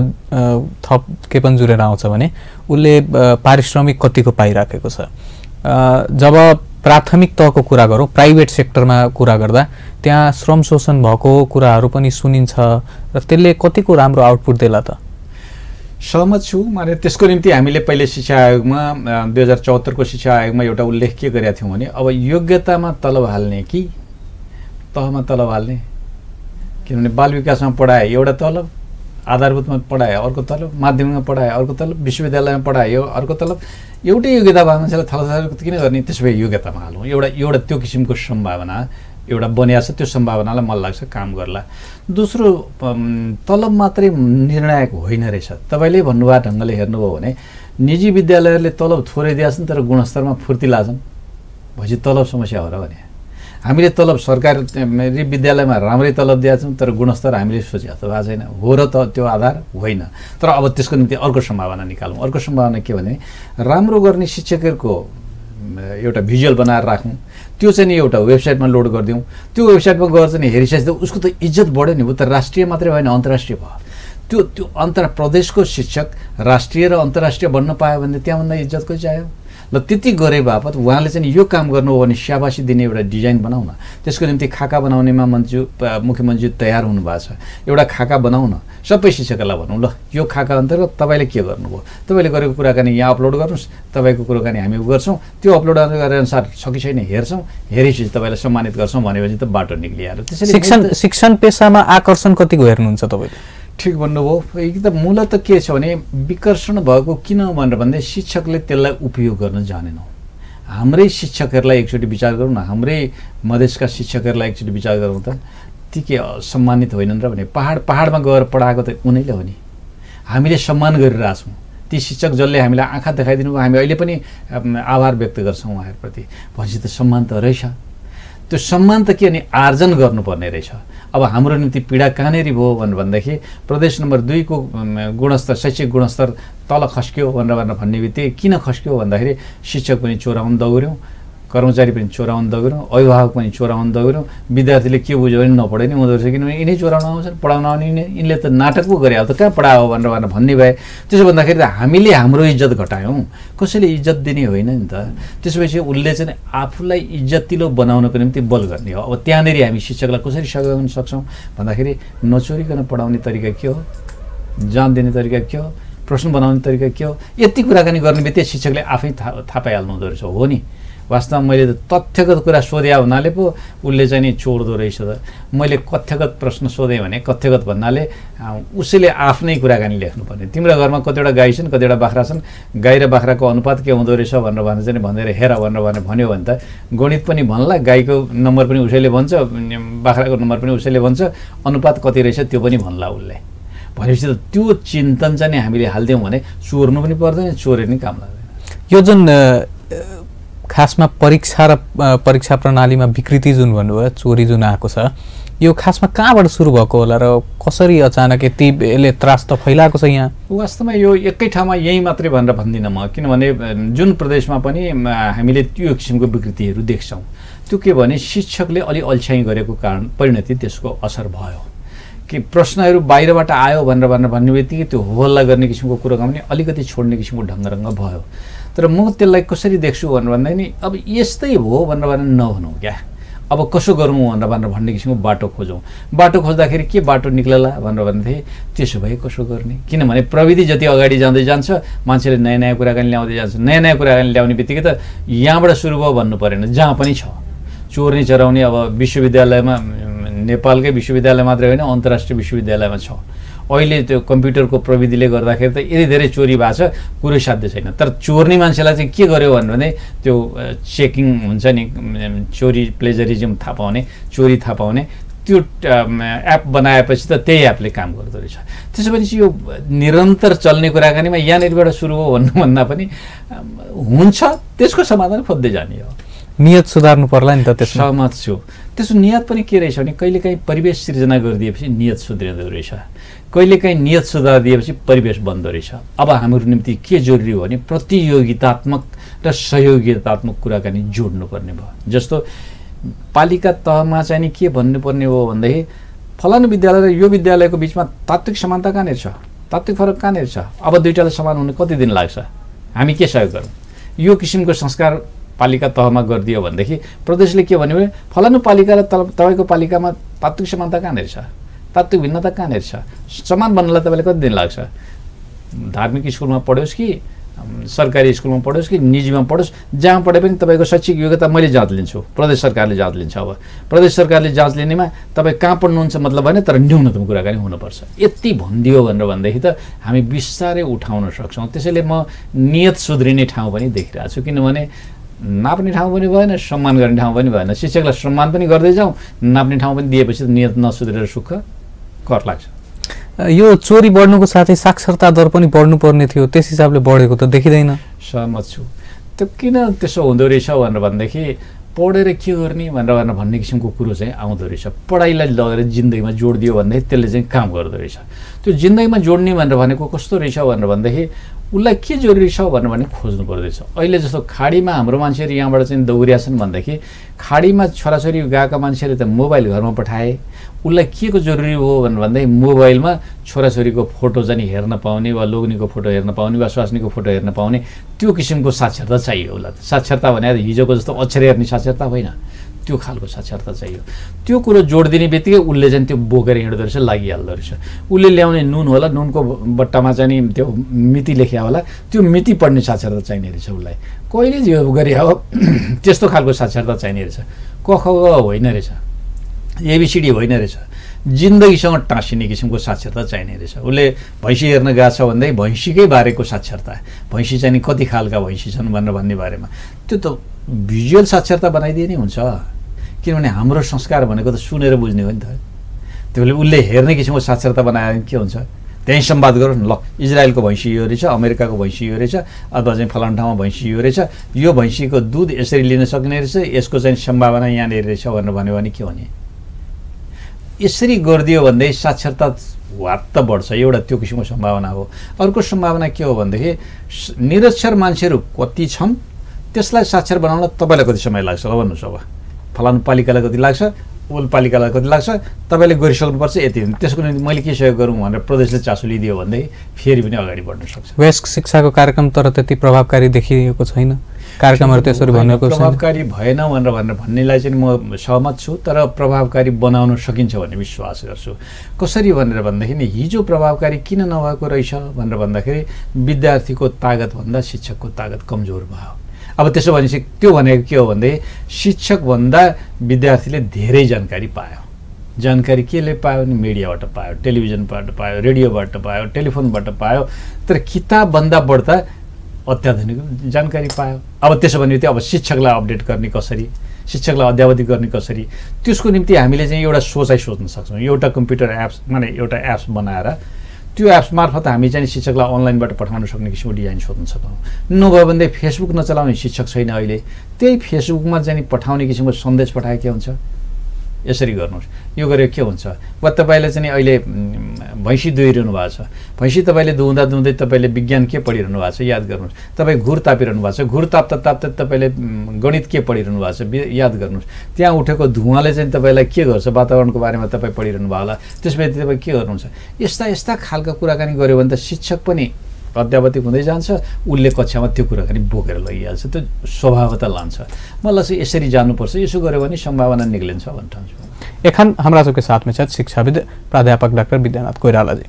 थप के पनि जुरेर आउँछ भने उसले पारिश्रमिक कतिको पाइराखेको छ। जब प्राथमिक तहको कुरा गरौँ, प्राइभेट सेक्टरमा कुरा गर्दा त्यहाँ श्रम शोषण भएको कुराहरू पनि सुनिन्छ र त्यसले कतिको राम्रो आउटपुट देला त? सहमत छु। माने त्यसको निम्ति हामीले पहिले शिक्षा आयोगमा 2074 को शिक्षा आयोगमा एउटा उल्लेख के गरेका थियौँ भने अब योग्यतामा तलब हाल्ने कि तहमा तलब हाल्ने, किनभने बाल विकासमा पढाए एउटा तलब, आधारभूतमा पढाए अर्को तलब, माध्यमिकमा पढाए अर्को तलब, विश्वविद्यालयमा पढाए अर्को तलब, एउटै योग्यता भएको मान्छेलाई थलथल किन गर्ने, त्यसो भए योग्यतामा हालौँ। एउटा त्यो किसिमको सम्भावना एउटा बनिया छ, त्यो सम्भावनालाई मलाई लाग्छ काम गर्ला। दोस्रो तलब मात्रै निर्णायक होइन रहेछ। तपाईँले भन्नुभएको ढङ्गले हेर्नुभयो भने निजी विद्यालयहरूले तलब थोरै दिएछन् तर गुणस्तरमा फुर्ती लाछन् भएपछि तलब समस्या हो र भने हामीले तलब सरकारी विद्यालयमा राम्रै तलब दिएछौँ तर गुणस्तर हामीले सोचे जस्तो भएको छैन, हो र त त्यो आधार होइन। तर अब त्यसको निम्ति अर्को सम्भावना निकालौँ। अर्को सम्भावना के भने राम्रो गर्ने शिक्षकहरूको एउटा भिजुअल बनाएर राखौँ, त्यो चाहिँ नि एउटा वेबसाइटमा लोड गरिदिउँ, त्यो वेबसाइटमा गएर चाहिँ हेरिसकेपछि त उसको त इज्जत बढ्यो नि, ऊ त राष्ट्रिय मात्रै भएन अन्तर्राष्ट्रिय भयो। त्यो प्रदेशको शिक्षक राष्ट्रिय र अन्तर्राष्ट्रिय बन्न पायो भने त्यहाँभन्दा इज्जत कोही चाहियो। ल त्यति गरे बापत उहाँले चाहिँ यो काम गर्नु हो भने स्याबासी दिने एउटा डिजाइन बनाऊ न, त्यसको निम्ति खाका बनाउनेमा मुख्यमन्त्री तयार हुनुभएको छ। एउटा खाका बनाऊ न, सबै शिक्षकहरूलाई भनौँ ल यो खाका अन्तर्गत तपाईँले के गर्नुभयो, तपाईँले गरेको कुराकानी यहाँ अपलोड गर्नुहोस्, तपाईँको कुराकानी हामी गर्छौँ, त्यो अपलोड गरे अनुसार छ कि छैन हेर्छौँ, हेरेपछि तपाईँलाई सम्मानित गर्छौँ भनेपछि त बाटो निक्लिहाल्यो। त्यसैले शिक्षण पेसामा आकर्षण कतिको हेर्नुहुन्छ तपाईँले? ठिक भन्नुभयो। एकदम मूलत के छ भने विकर्षण भएको किन भनेर भन्दै शिक्षकले त्यसलाई उपयोग गर्न जानेनौँ। हाम्रै शिक्षकहरूलाई एकचोटि विचार गरौँ न, हाम्रै मधेसका शिक्षकहरूलाई एकचोटि विचार गरौँ त, ती के सम्मानित होइनन् र भने पहाडमा गएर पढाएको त उनीले हो नि। हामीले सम्मान गरिरहेछौँ ती शिक्षक जसले हामीलाई आँखा देखाइदिनु भयो, हामी अहिले पनि आभार व्यक्त गर्छौँ उहाँहरूप्रति। भनेपछि त सम्मान त रहेछ, त्यो सम्मान त के भने आर्जन गर्नुपर्ने रहेछ। अब हाम्रो निम्ति पीडा कहाँनेरि भयो भनेर भन्दाखेरि प्रदेश नम्बर 2 को गुणस्तर, शैक्षिक गुणस्तर तल खस्क्यो भनेर भन्ने बित्तिकै किन खस्क्यो भन्दाखेरि शिक्षक पनि चोराउन दौड्यौँ, कर्मचारी पनि चोराउन दौड्यौँ, अभिभावक पनि चोराउन दौड्यौँ, विद्यार्थीले के बुझ्यो भने नपढे नि हुँदो रहेछ, किनभने यिनै चोराउन आउँछन्, पढाउन आउने यिनले त नाटक पो गरे, अब त कहाँ पढायो भनेर भन्ने भए। त्यसो भन्दाखेरि त हामीले हाम्रो इज्जत घटायौँ, कसैले इज्जत दिने होइन नि त। त्यसपछि उसले चाहिँ आफूलाई इज्जतिलो बनाउनको निम्ति बल गर्ने हो। अब त्यहाँनिर हामी शिक्षकलाई कसरी सहयोग गर्न सक्छौँ भन्दाखेरि नचोरिकन पढाउने तरिका के हो, जान दिने तरिका के हो, प्रश्न बनाउने तरिका के हो, यति कुराकानी गर्ने बित्तिकै शिक्षकले आफै थाहा पाइहाल्नु हुँदो रहेछ। हो नि, वास्तवमा मैले त तथ्यगत कुरा सोधे हुनाले पो उसले चाहिँ नि छोड्दो रहेछ त। मैले कथ्यगत प्रश्न सोधेँ भने कथ्यगत भन्नाले उसैले आफ्नै कुराकानी लेख्नुपर्ने। तिम्रो घरमा कतिवटा गाई छन्, कतिवटा बाख्रा छन्, गाई र बाख्राको अनुपात के हुँदो रहेछ भनेर चाहिँ भनेर हेर भनेर भन्यो भने त गणित पनि भन्ला, गाईको नम्बर पनि उसैले भन्छ, बाख्राको नम्बर पनि उसैले भन्छ, अनुपात कति रहेछ त्यो पनि भन्ला उसले। भनेपछि त त्यो चिन्तन चाहिँ हामीले हालिदियौँ भने चोर्नु पनि पर्दैन, चोरे नि काम लाग्दैन। यो जुन खासमा परीक्षा र परीक्षा प्रणालीमा विकृति जुन भन्नुभयो, चोरी जुन आएको छ, यो खासमा कहाँबाट सुरु भएको होला र कसरी अचानक यति यसले त्रास त फैलाएको छ यहाँ? वास्तवमा यो एकै ठाउँमा यही मात्रै भनेर भन्दिनँ म, किनभने जुन प्रदेशमा पनि हामीले त्यो किसिमको विकृतिहरू देख्छौँ। त्यो के भने शिक्षकले अलि अल्छ्याइ गरेको कारण परिणति त्यसको असर भयो कि प्रश्नहरू बाहिरबाट आयो भनेर भन्ने बित्तिकै त्यो होहल्ला गर्ने किसिमको कुरोमा पनि अलिकति छोड्ने किसिमको ढङ्गरङ्ग भयो। तर म त्यसलाई कसरी देख्छु भनेर भन्दा नि अब यस्तै हो भनेर नभनौँ क्या, अब कसो गरौँ भनेर भन्ने किसिमको बाटो खोजौँ। बाटो खोज्दाखेरि के बाटो निक्लला भनेर भन्दाखेरि त्यसो भए कसो गर्ने, किनभने प्रविधि जति अगाडि जाँदै जान्छ मान्छेले नयाँ नयाँ कुराकानी ल्याउँदै जान्छ। नयाँ नयाँ कुराकानी ल्याउने बित्तिकै त यहाँबाट सुरु भयो भन्नु परेन, जहाँ पनि छ चोर्ने चराउने। अब विश्वविद्यालयमा, नेपालकै विश्वविद्यालय मात्रै होइन अन्तर्राष्ट्रिय विश्वविद्यालयमा छ। अहिले त्यो कम्प्युटरको प्रविधिले गर्दाखेरि त यति धेरै चोरी भएको छ, कुरै साध्य छैन। तर चोर्ने मान्छेलाई चाहिँ के गर्यो भने त्यो चेकिङ हुन्छ नि, चोरी प्लेजरिजम थाहा पाउने, चोरी थाहा पाउने, त्यो एप बनाएपछि त त्यही एपले काम गर्दो रहेछ। त्यसपछि यो निरन्तर चल्ने कुराकानीमा यहाँनिरबाट सुरु हो भन्नुभन्दा पनि हुन्छ, त्यसको समाधान खोज्दै जाने हो। नियत सुधार्नु पर्ला नि त। त्यसमा सहमत छु। त्यसो नियत पनि के रहेछ भने कहिलेकाहीँ परिवेश सिर्जना गरिदिएपछि नियत सुध्रिँदो रहेछ, कहिलेकाहीँ नियत सुधार दिएपछि परिवेश बन्दो रहेछ। अब हाम्रो निम्ति के जरुरी हो भने प्रतियोगितात्मक र सहयोगितात्मक कुराकानी जोड्नुपर्ने भयो। जस्तो पालिका तहमा चाहिँ नि के भन्नुपर्ने हो भन्दाखेरि फलानु विद्यालय र यो विद्यालयको बिचमा तात्विक समानता कहाँनिर छ, तात्विक फरक कहाँनिर छ, अब दुईटालाई समान हुन कति दिन लाग्छ, हामी के सहयोग गरौँ। यो किसिमको संस्कार पालिका तहमा गरिदियो भनेदेखि प्रदेशले के भन्यो भने फलानु पालिका र तपाईँको पालिकामा तात्विक समानता कहाँनिर छ, तात्विक भिन्नता कहाँनिर छ, समान बन्नलाई तपाईँले कति दिन लाग्छ, धार्मिक स्कुलमा पढोस् कि सरकारी स्कुलमा पढोस् कि निजीमा पढोस्, जहाँ पढे पनि तपाईँको शैक्षिक योग्यता मैले जाँच लिन्छु, प्रदेश सरकारले जाँच लिन्छ। अब प्रदेश सरकारले जाँच लिनेमा तपाईँ कहाँ पढ्नुहुन्छ मतलब भएन, तर न्यूनतम कुराकानी हुनुपर्छ। यति भनिदियो भनेर भन्दाखेरि त हामी बिस्तारै उठाउन सक्छौँ। त्यसैले म नियत सुध्रिने ठाउँ पनि देखिरहेको छु, किनभने नाप्ने ठाउँ पनि भएन, सम्मान गर्ने ठाउँ पनि भएन। शिक्षकलाई सम्मान पनि गर्दै जाउँ, नाप्ने ठाउँ पनि दिएपछि नियत नसुध्रेर सुख कर लाग्छ। यो चोरी बढ्नुको साथै साक्षरता दर पनि बढ्नुपर्ने थियो, त्यस हिसाबले बढेको त देखिँदैन। सहमत छु। त्यो किन त्यसो हुँदो रहेछ भनेर भनेदेखि पढेर के गर्ने भनेर भन्ने किसिमको कुरो चाहिँ आउँदो रहेछ। पढाइलाई लगेर जिन्दगीमा जोडिदियो भनेदेखि त्यसले चाहिँ काम गर्दो रहेछ। त्यो जिन्दगीमा जोड्ने भनेर भनेको कस्तो रहेछ भनेर भनेदेखि उसलाई के जरुरी छ भने खोज्नु पर्दैछ। अहिले जस्तो खाडीमा हाम्रो मान्छेहरू यहाँबाट चाहिँ दौडिया छन् भन्दाखेरि खाडीमा छोराछोरी गएका मान्छेले त मोबाइल घरमा पठाए, उसलाई के को जरुरी हो भन्दा मोबाइलमा छोराछोरीको फोटो चाहिँ हेर्न पाउने वा लोग्नेको फोटो हेर्न पाउने वा स्वास्नीको फोटो हेर्न पाउने त्यो किसिमको साक्षरता चाहियो उसलाई। साक्षरता भने हिजोको जस्तो अक्षर हेर्ने साक्षरता होइन, त्यो खालको साक्षरता चाहियो। त्यो कुरो जोड दिने बित्तिकै उसले चाहिँ त्यो बोकेर हिँड्दो रहेछ, लागिहाल्दो रहेछ। उसले ल्याउने नुन होला, नुनको बट्टामा चाहिँ त्यो मिति लेख्या होला, त्यो मिति पढ्ने साक्षरता चाहिने रहेछ उसलाई। कहिले जे गरे हो त्यस्तो खालको साक्षरता चाहिने रहेछ। क ख ग होइन रहेछ, एबिसिडी होइन रहेछ, जिन्दगीसँग टाँसिने किसिमको साक्षरता चाहिने रहेछ। उसले भैँसी हेर्न गएको छ भन्दै भैँसीकै बारेको साक्षरता, भैँसी चाहिँ कति खालका भैँसी छन् भनेर भन्ने बारेमा त्यो त भिजुअल साक्षरता बनाइदिए नै हुन्छ। किनभने हाम्रो संस्कार भनेको त सुनेर बुझ्ने हो नि त। त्यसले उसले हेर्ने किसिमको साक्षरता बनायो भने के हुन्छ, त्यहीँ संवाद गरौँ न, ल इजरायलको भैँसी यो रहेछ, अमेरिकाको भैँसी यो रहेछ, अथवा चाहिँ फलाना ठाउँमा भैँसी यो रहेछ, यो भैँसीको दुध यसरी लिन सक्ने रहेछ, यसको चाहिँ सम्भावना यहाँनिर रहेछ भनेर भन्यो भने के हुने। यसरी गरिदियो भन्दै साक्षरता वात्त बढ्छ, एउटा त्यो किसिमको सम्भावना हो। अर्को सम्भावना के हो भनेदेखि निरक्षर मान्छेहरू कति छन् त्यसलाई साक्षर बनाउन तपाईँलाई कति समय लाग्छ ल भन्नुहोस्। अब फलानु पालिकालाई कति लाग्छ, ओल पालिकालाई कति लाग्छ, तपाईँले गरिसक्नुपर्छ यति। त्यसको निम्ति मैले के सहयोग गरौँ भनेर प्रदेशले चासो लिदियो भन्दै फेरि पनि अगाडि बढ्न सक्छ। वयस्क शिक्षाको कार्यक्रम तर त्यति प्रभावकारी देखिएको छैन, कार्यक्रमहरू त्यसरी भनेको छैन। प्रभावकारी भएन भनेर भन्नेलाई चाहिँ म सहमत छु, तर प्रभावकारी बनाउन सकिन्छ भन्ने विश्वास गर्छु। कसरी भनेर भन्दाखेरि हिजो प्रभावकारी किन नभएको रहेछ भनेर भन्दाखेरि विद्यार्थीको तागतभन्दा शिक्षकको तागत कमजोर भयो। अब त्यसो भनेपछि त्यो भनेको के हो भने शिक्षकभन्दा विद्यार्थीले धेरै जानकारी पायो। जानकारी केले पायो भने मिडियाबाट पायो, टेलिभिजनबाट पायो, रेडियोबाट पायो, टेलिफोनबाट पायो, तर किताबभन्दा बढ्ता अत्याधुनिक जानकारी पायो। अब त्यसो भने अब शिक्षकलाई अपडेट गर्ने कसरी, शिक्षकलाई अध्यावधि गर्ने कसरी, त्यसको निम्ति हामीले चाहिँ एउटा सोचाइ सोच्न सक्छौँ। एउटा कम्प्युटर एप्स माने एउटा एप्स बनाएर त्यो एप्स मार्फत हामी चाहिँ शिक्षकलाई अनलाइनबाट पठाउन सक्ने किसिमको डिजाइन सोध्न सक्छौँ। नभए भने फेसबुक नचलाउने शिक्षक छैन अहिले, त्यही फेसबुकमा चाहिँ पठाउने किसिमको सन्देश पठाए के हुन्छ, यसरी गर्नुहोस्, यो गरेर के हुन्छ। वा तपाईँले चाहिँ अहिले भैँसी दुहिरहनु भएको छ, भैँसी तपाईँले दुहुँदा दुहुँदै तपाईँले विज्ञान के पढिरहनु भएको छ याद गर्नुहोस्। तपाईँ घुर तापिरहनु भएको छ, घुर ताप्दा ताप्दा तपाईँले गणित के पढिरहनु भएको छ याद गर्नुहोस्। त्यहाँ उठेको धुवाँले चाहिँ तपाईँलाई के गर्छ, वातावरणको बारेमा तपाईँ पढिरहनु भयो होला, त्यसपछि तपाईँ के गर्नुहुन्छ। यस्ता यस्ता खालका कुराकानी गऱ्यो भने त शिक्षक पनि अध्यावधिक हुँदै जान्छ, उसले कक्षामा त्यो कुराकानी बोकेर लगिहाल्छ, त्यो स्वभावता लान्छ। मलाई चाहिँ यसरी जानुपर्छ, यसो गऱ्यो भने सम्भावना निक्लिन्छ भन्ने ठान्छु। एखन हमरा सबके साथ में छथि शिक्षाविद प्राध्यापक डाक्टर विद्यानाथ कोइराला जी।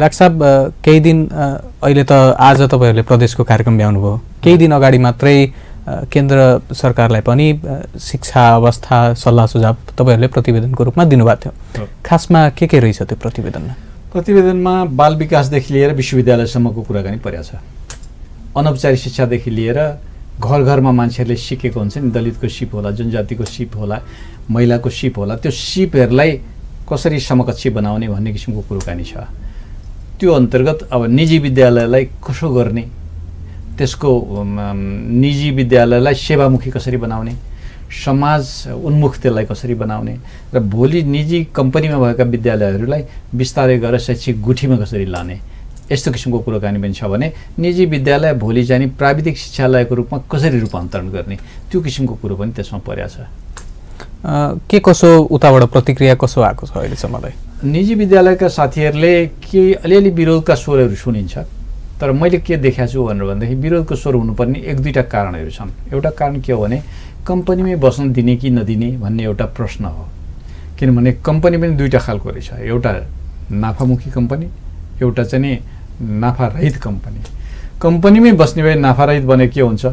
डाक्टर साहब केही दिन अहिले त आज तपाईहरुले प्रदेशको कार्यक्रम भ्याउनु भयो, केही दिन अगाडि मात्रै केन्द्र सरकारलाई पनि शिक्षा अवस्था सल्लाह सुझाव तपाईहरुले प्रतिवेदनको रूपमा दिनुभएको थियो। खासमा के रहेछ त्यो प्रतिवेदनमा? प्रतिवेदनमा बाल विकासदेखि लिएर विश्वविद्यालयसम्मको कुराकानी परेको छ। अनौपचारिक शिक्षादेखि लिएर घर घरमा मान्छेहरूले सिकेको हुन्छ नि, दलितको सिप होला, जनजातिको सिप होला, महिलाको सिप होला, त्यो सिपहरूलाई कसरी समकक्षी बनाउने भन्ने किसिमको कुराकानी छ। त्यो अन्तर्गत अब निजी विद्यालयलाई कसो गर्ने, त्यसको निजी विद्यालयलाई सेवामुखी कसरी बनाउने, समाज उन्मुख त्यसलाई कसरी बनाउने र भोलि निजी कम्पनीमा भएका विद्यालयहरूलाई बिस्तारै गरेर शैक्षिक गुठीमा कसरी लाने, यस्तो किसिमको कुराकानी पनि छ भने निजी विद्यालय भोलि चाहिँ प्राविधिक शिक्षालयको रूपमा कसरी रूपान्तरण गर्ने, त्यो किसिमको कुरो पनि त्यसमा परेको छ। के कसो उताबाट प्रतिक्रिया कसो आएको छ अहिलेसम्मलाई? निजी विद्यालयका साथीहरूले के अलिअलि विरोधका स्वरहरू सुनिन्छ, तर मैले के देखाएको छु भनेर भन्दाखेरि विरोधको स्वर हुनुपर्ने एक दुईवटा कारणहरू छन्। एउटा कारण के हो भने कम्पनीमै बस्न दिने कि नदिने भन्ने एउटा प्रश्न हो। किनभने कम्पनी पनि दुईवटा खालको रहेछ, एउटा नाफामुखी कम्पनी, एउटा चाहिँ नाफारहित कम्पनी। कम्पनीमै बस्ने भए नाफारहित बने के हुन्छ,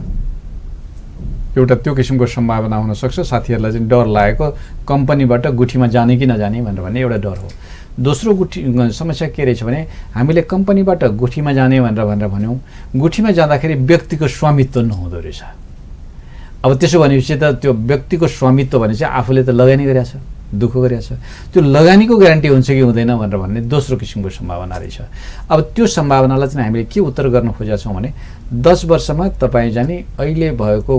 एउटा त्यो किसिमको सम्भावना हुन सक्छ। साथीहरूलाई चाहिँ डर लागेको कम्पनीबाट गुठीमा जाने कि नजाने भनेर भन्ने एउटा डर हो। दोस्रो समस्या के रहेछ भने हामीले कम्पनीबाट गुठीमा जाने भनेर भन्यौँ, गुठीमा जाँदाखेरि व्यक्तिको स्वामित्व नहुँदो रहेछ। अब त्यसो भनेपछि त त्यो व्यक्तिको स्वामित्व भने चाहिँ आफूले त लगानी गरेछ, दुःख गरेछ, त्यो लगानीको ग्यारेन्टी हुन्छ कि हुँदैन भनेर भन्ने दोस्रो किसिमको सम्भावना रहेछ। अब त्यो सम्भावनालाई चाहिँ हामीले के उत्तर गर्न खोजेका छौँ भने 10 वर्षमा तपाईँ जाने अहिले भएको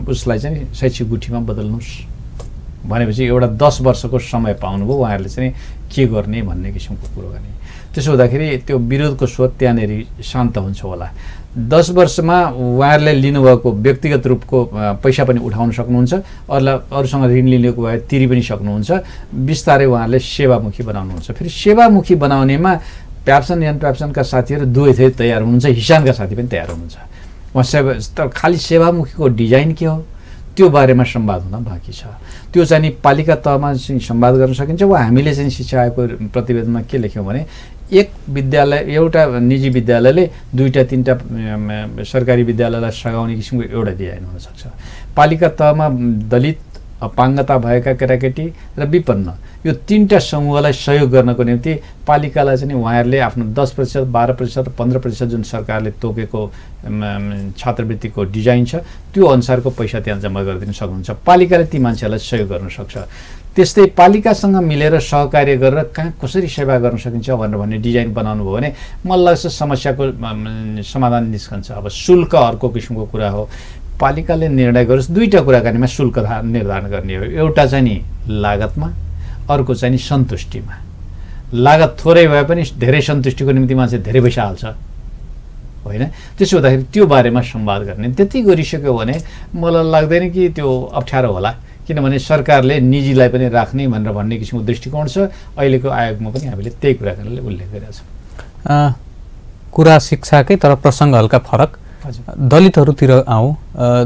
उसलाई चाहिँ शैक्षिक गुठीमा बदल्नुहोस् भनेपछि एउटा 10 वर्षको समय पाउनुभयो, उहाँहरूले चाहिँ के गर्ने भन्ने किसिमको कुरो गर्ने। त्यसो हुँदाखेरि त्यो विरोधको स्वर त्यहाँनिर शान्त हुन्छ होला। 10 वर्षमा उहाँहरूले लिनुभएको व्यक्तिगत रूपको पैसा पनि उठाउन सक्नुहुन्छ, अरूसँग ऋण लिएको भए तिरी पनि सक्नुहुन्छ। बिस्तारै उहाँहरूले सेवामुखी बनाउनुहुन्छ। फेरि सेवामुखी बनाउनेमा प्याप्सनका साथीहरू दुवै तयार हुनुहुन्छ, हिसानका साथी पनि तयार हुनुहुन्छ। तर खालि सेवामुखीको डिजाइन के हो त्यो बारेमा संवाद हुन बाँकी छ। त्यो चाहिँ नि पालिका तहमा चाहिँ संवाद गर्न सकिन्छ। वा हामीले चाहिँ शिक्षा आयोगको प्रतिवेदनमा के लेख्यौँ भने एक विद्यालय एउटा निजी विद्यालयले 2-3टा सरकारी विद्यालयलाई सघाउने किसिमको एउटा डिजाइन हुनसक्छ। पालिका तहमा दलित, अपाङ्गता भएका केटाकेटी र विपन्न यो 3टा समूहलाई सहयोग गर्नको निम्ति पालिकालाई चाहिँ उहाँहरूले आफ्नो 10%, 12%, 15% जुन सरकारले तोकेको छात्रवृत्तिको डिजाइन छ त्यो अनुसारको पैसा त्यहाँ जम्मा गरिदिन सक्नुहुन्छ। पालिकाले ती मान्छेहरूलाई सहयोग गर्न सक्छ। त्यस्तै पालिकासँग मिलेर सहकार्य गरेर कहाँ कसरी सेवा गर्न सकिन्छ भनेर भन्ने डिजाइन बनाउनु भयो भने मलाई लाग्छ समस्याको समाधान निस्कन्छ। अब शुल्क अर्को किसिमको कुरा हो। पालिकाले निर्णय गरोस्। 2टा कुराकानीमा शुल्क निर्धारण गर्ने हो। एउटा चाहिँ नि लागतमा, अर्को चाहिँ नि सन्तुष्टिमा। लागत थोरै भए पनि धेरै सन्तुष्टिको निम्ति मान्छे धेरै पैसा हाल्छ होइन। त्यसो हुँदाखेरि त्यो बारेमा संवाद गर्ने। त्यति गरिसक्यो भने मलाई लाग्दैन कि त्यो अप्ठ्यारो होला, किनभने सरकारले निजीलाई पनि राख्ने भनेर भन्ने किसिमको दृष्टिकोण छ। अहिलेको आयोगमा पनि हामीले त्यही कुराकानीले उल्लेख गरेका छौँ। कुरा शिक्षाकै तर प्रसङ्ग हल्का फरक। दलितहरूतिर आउँ।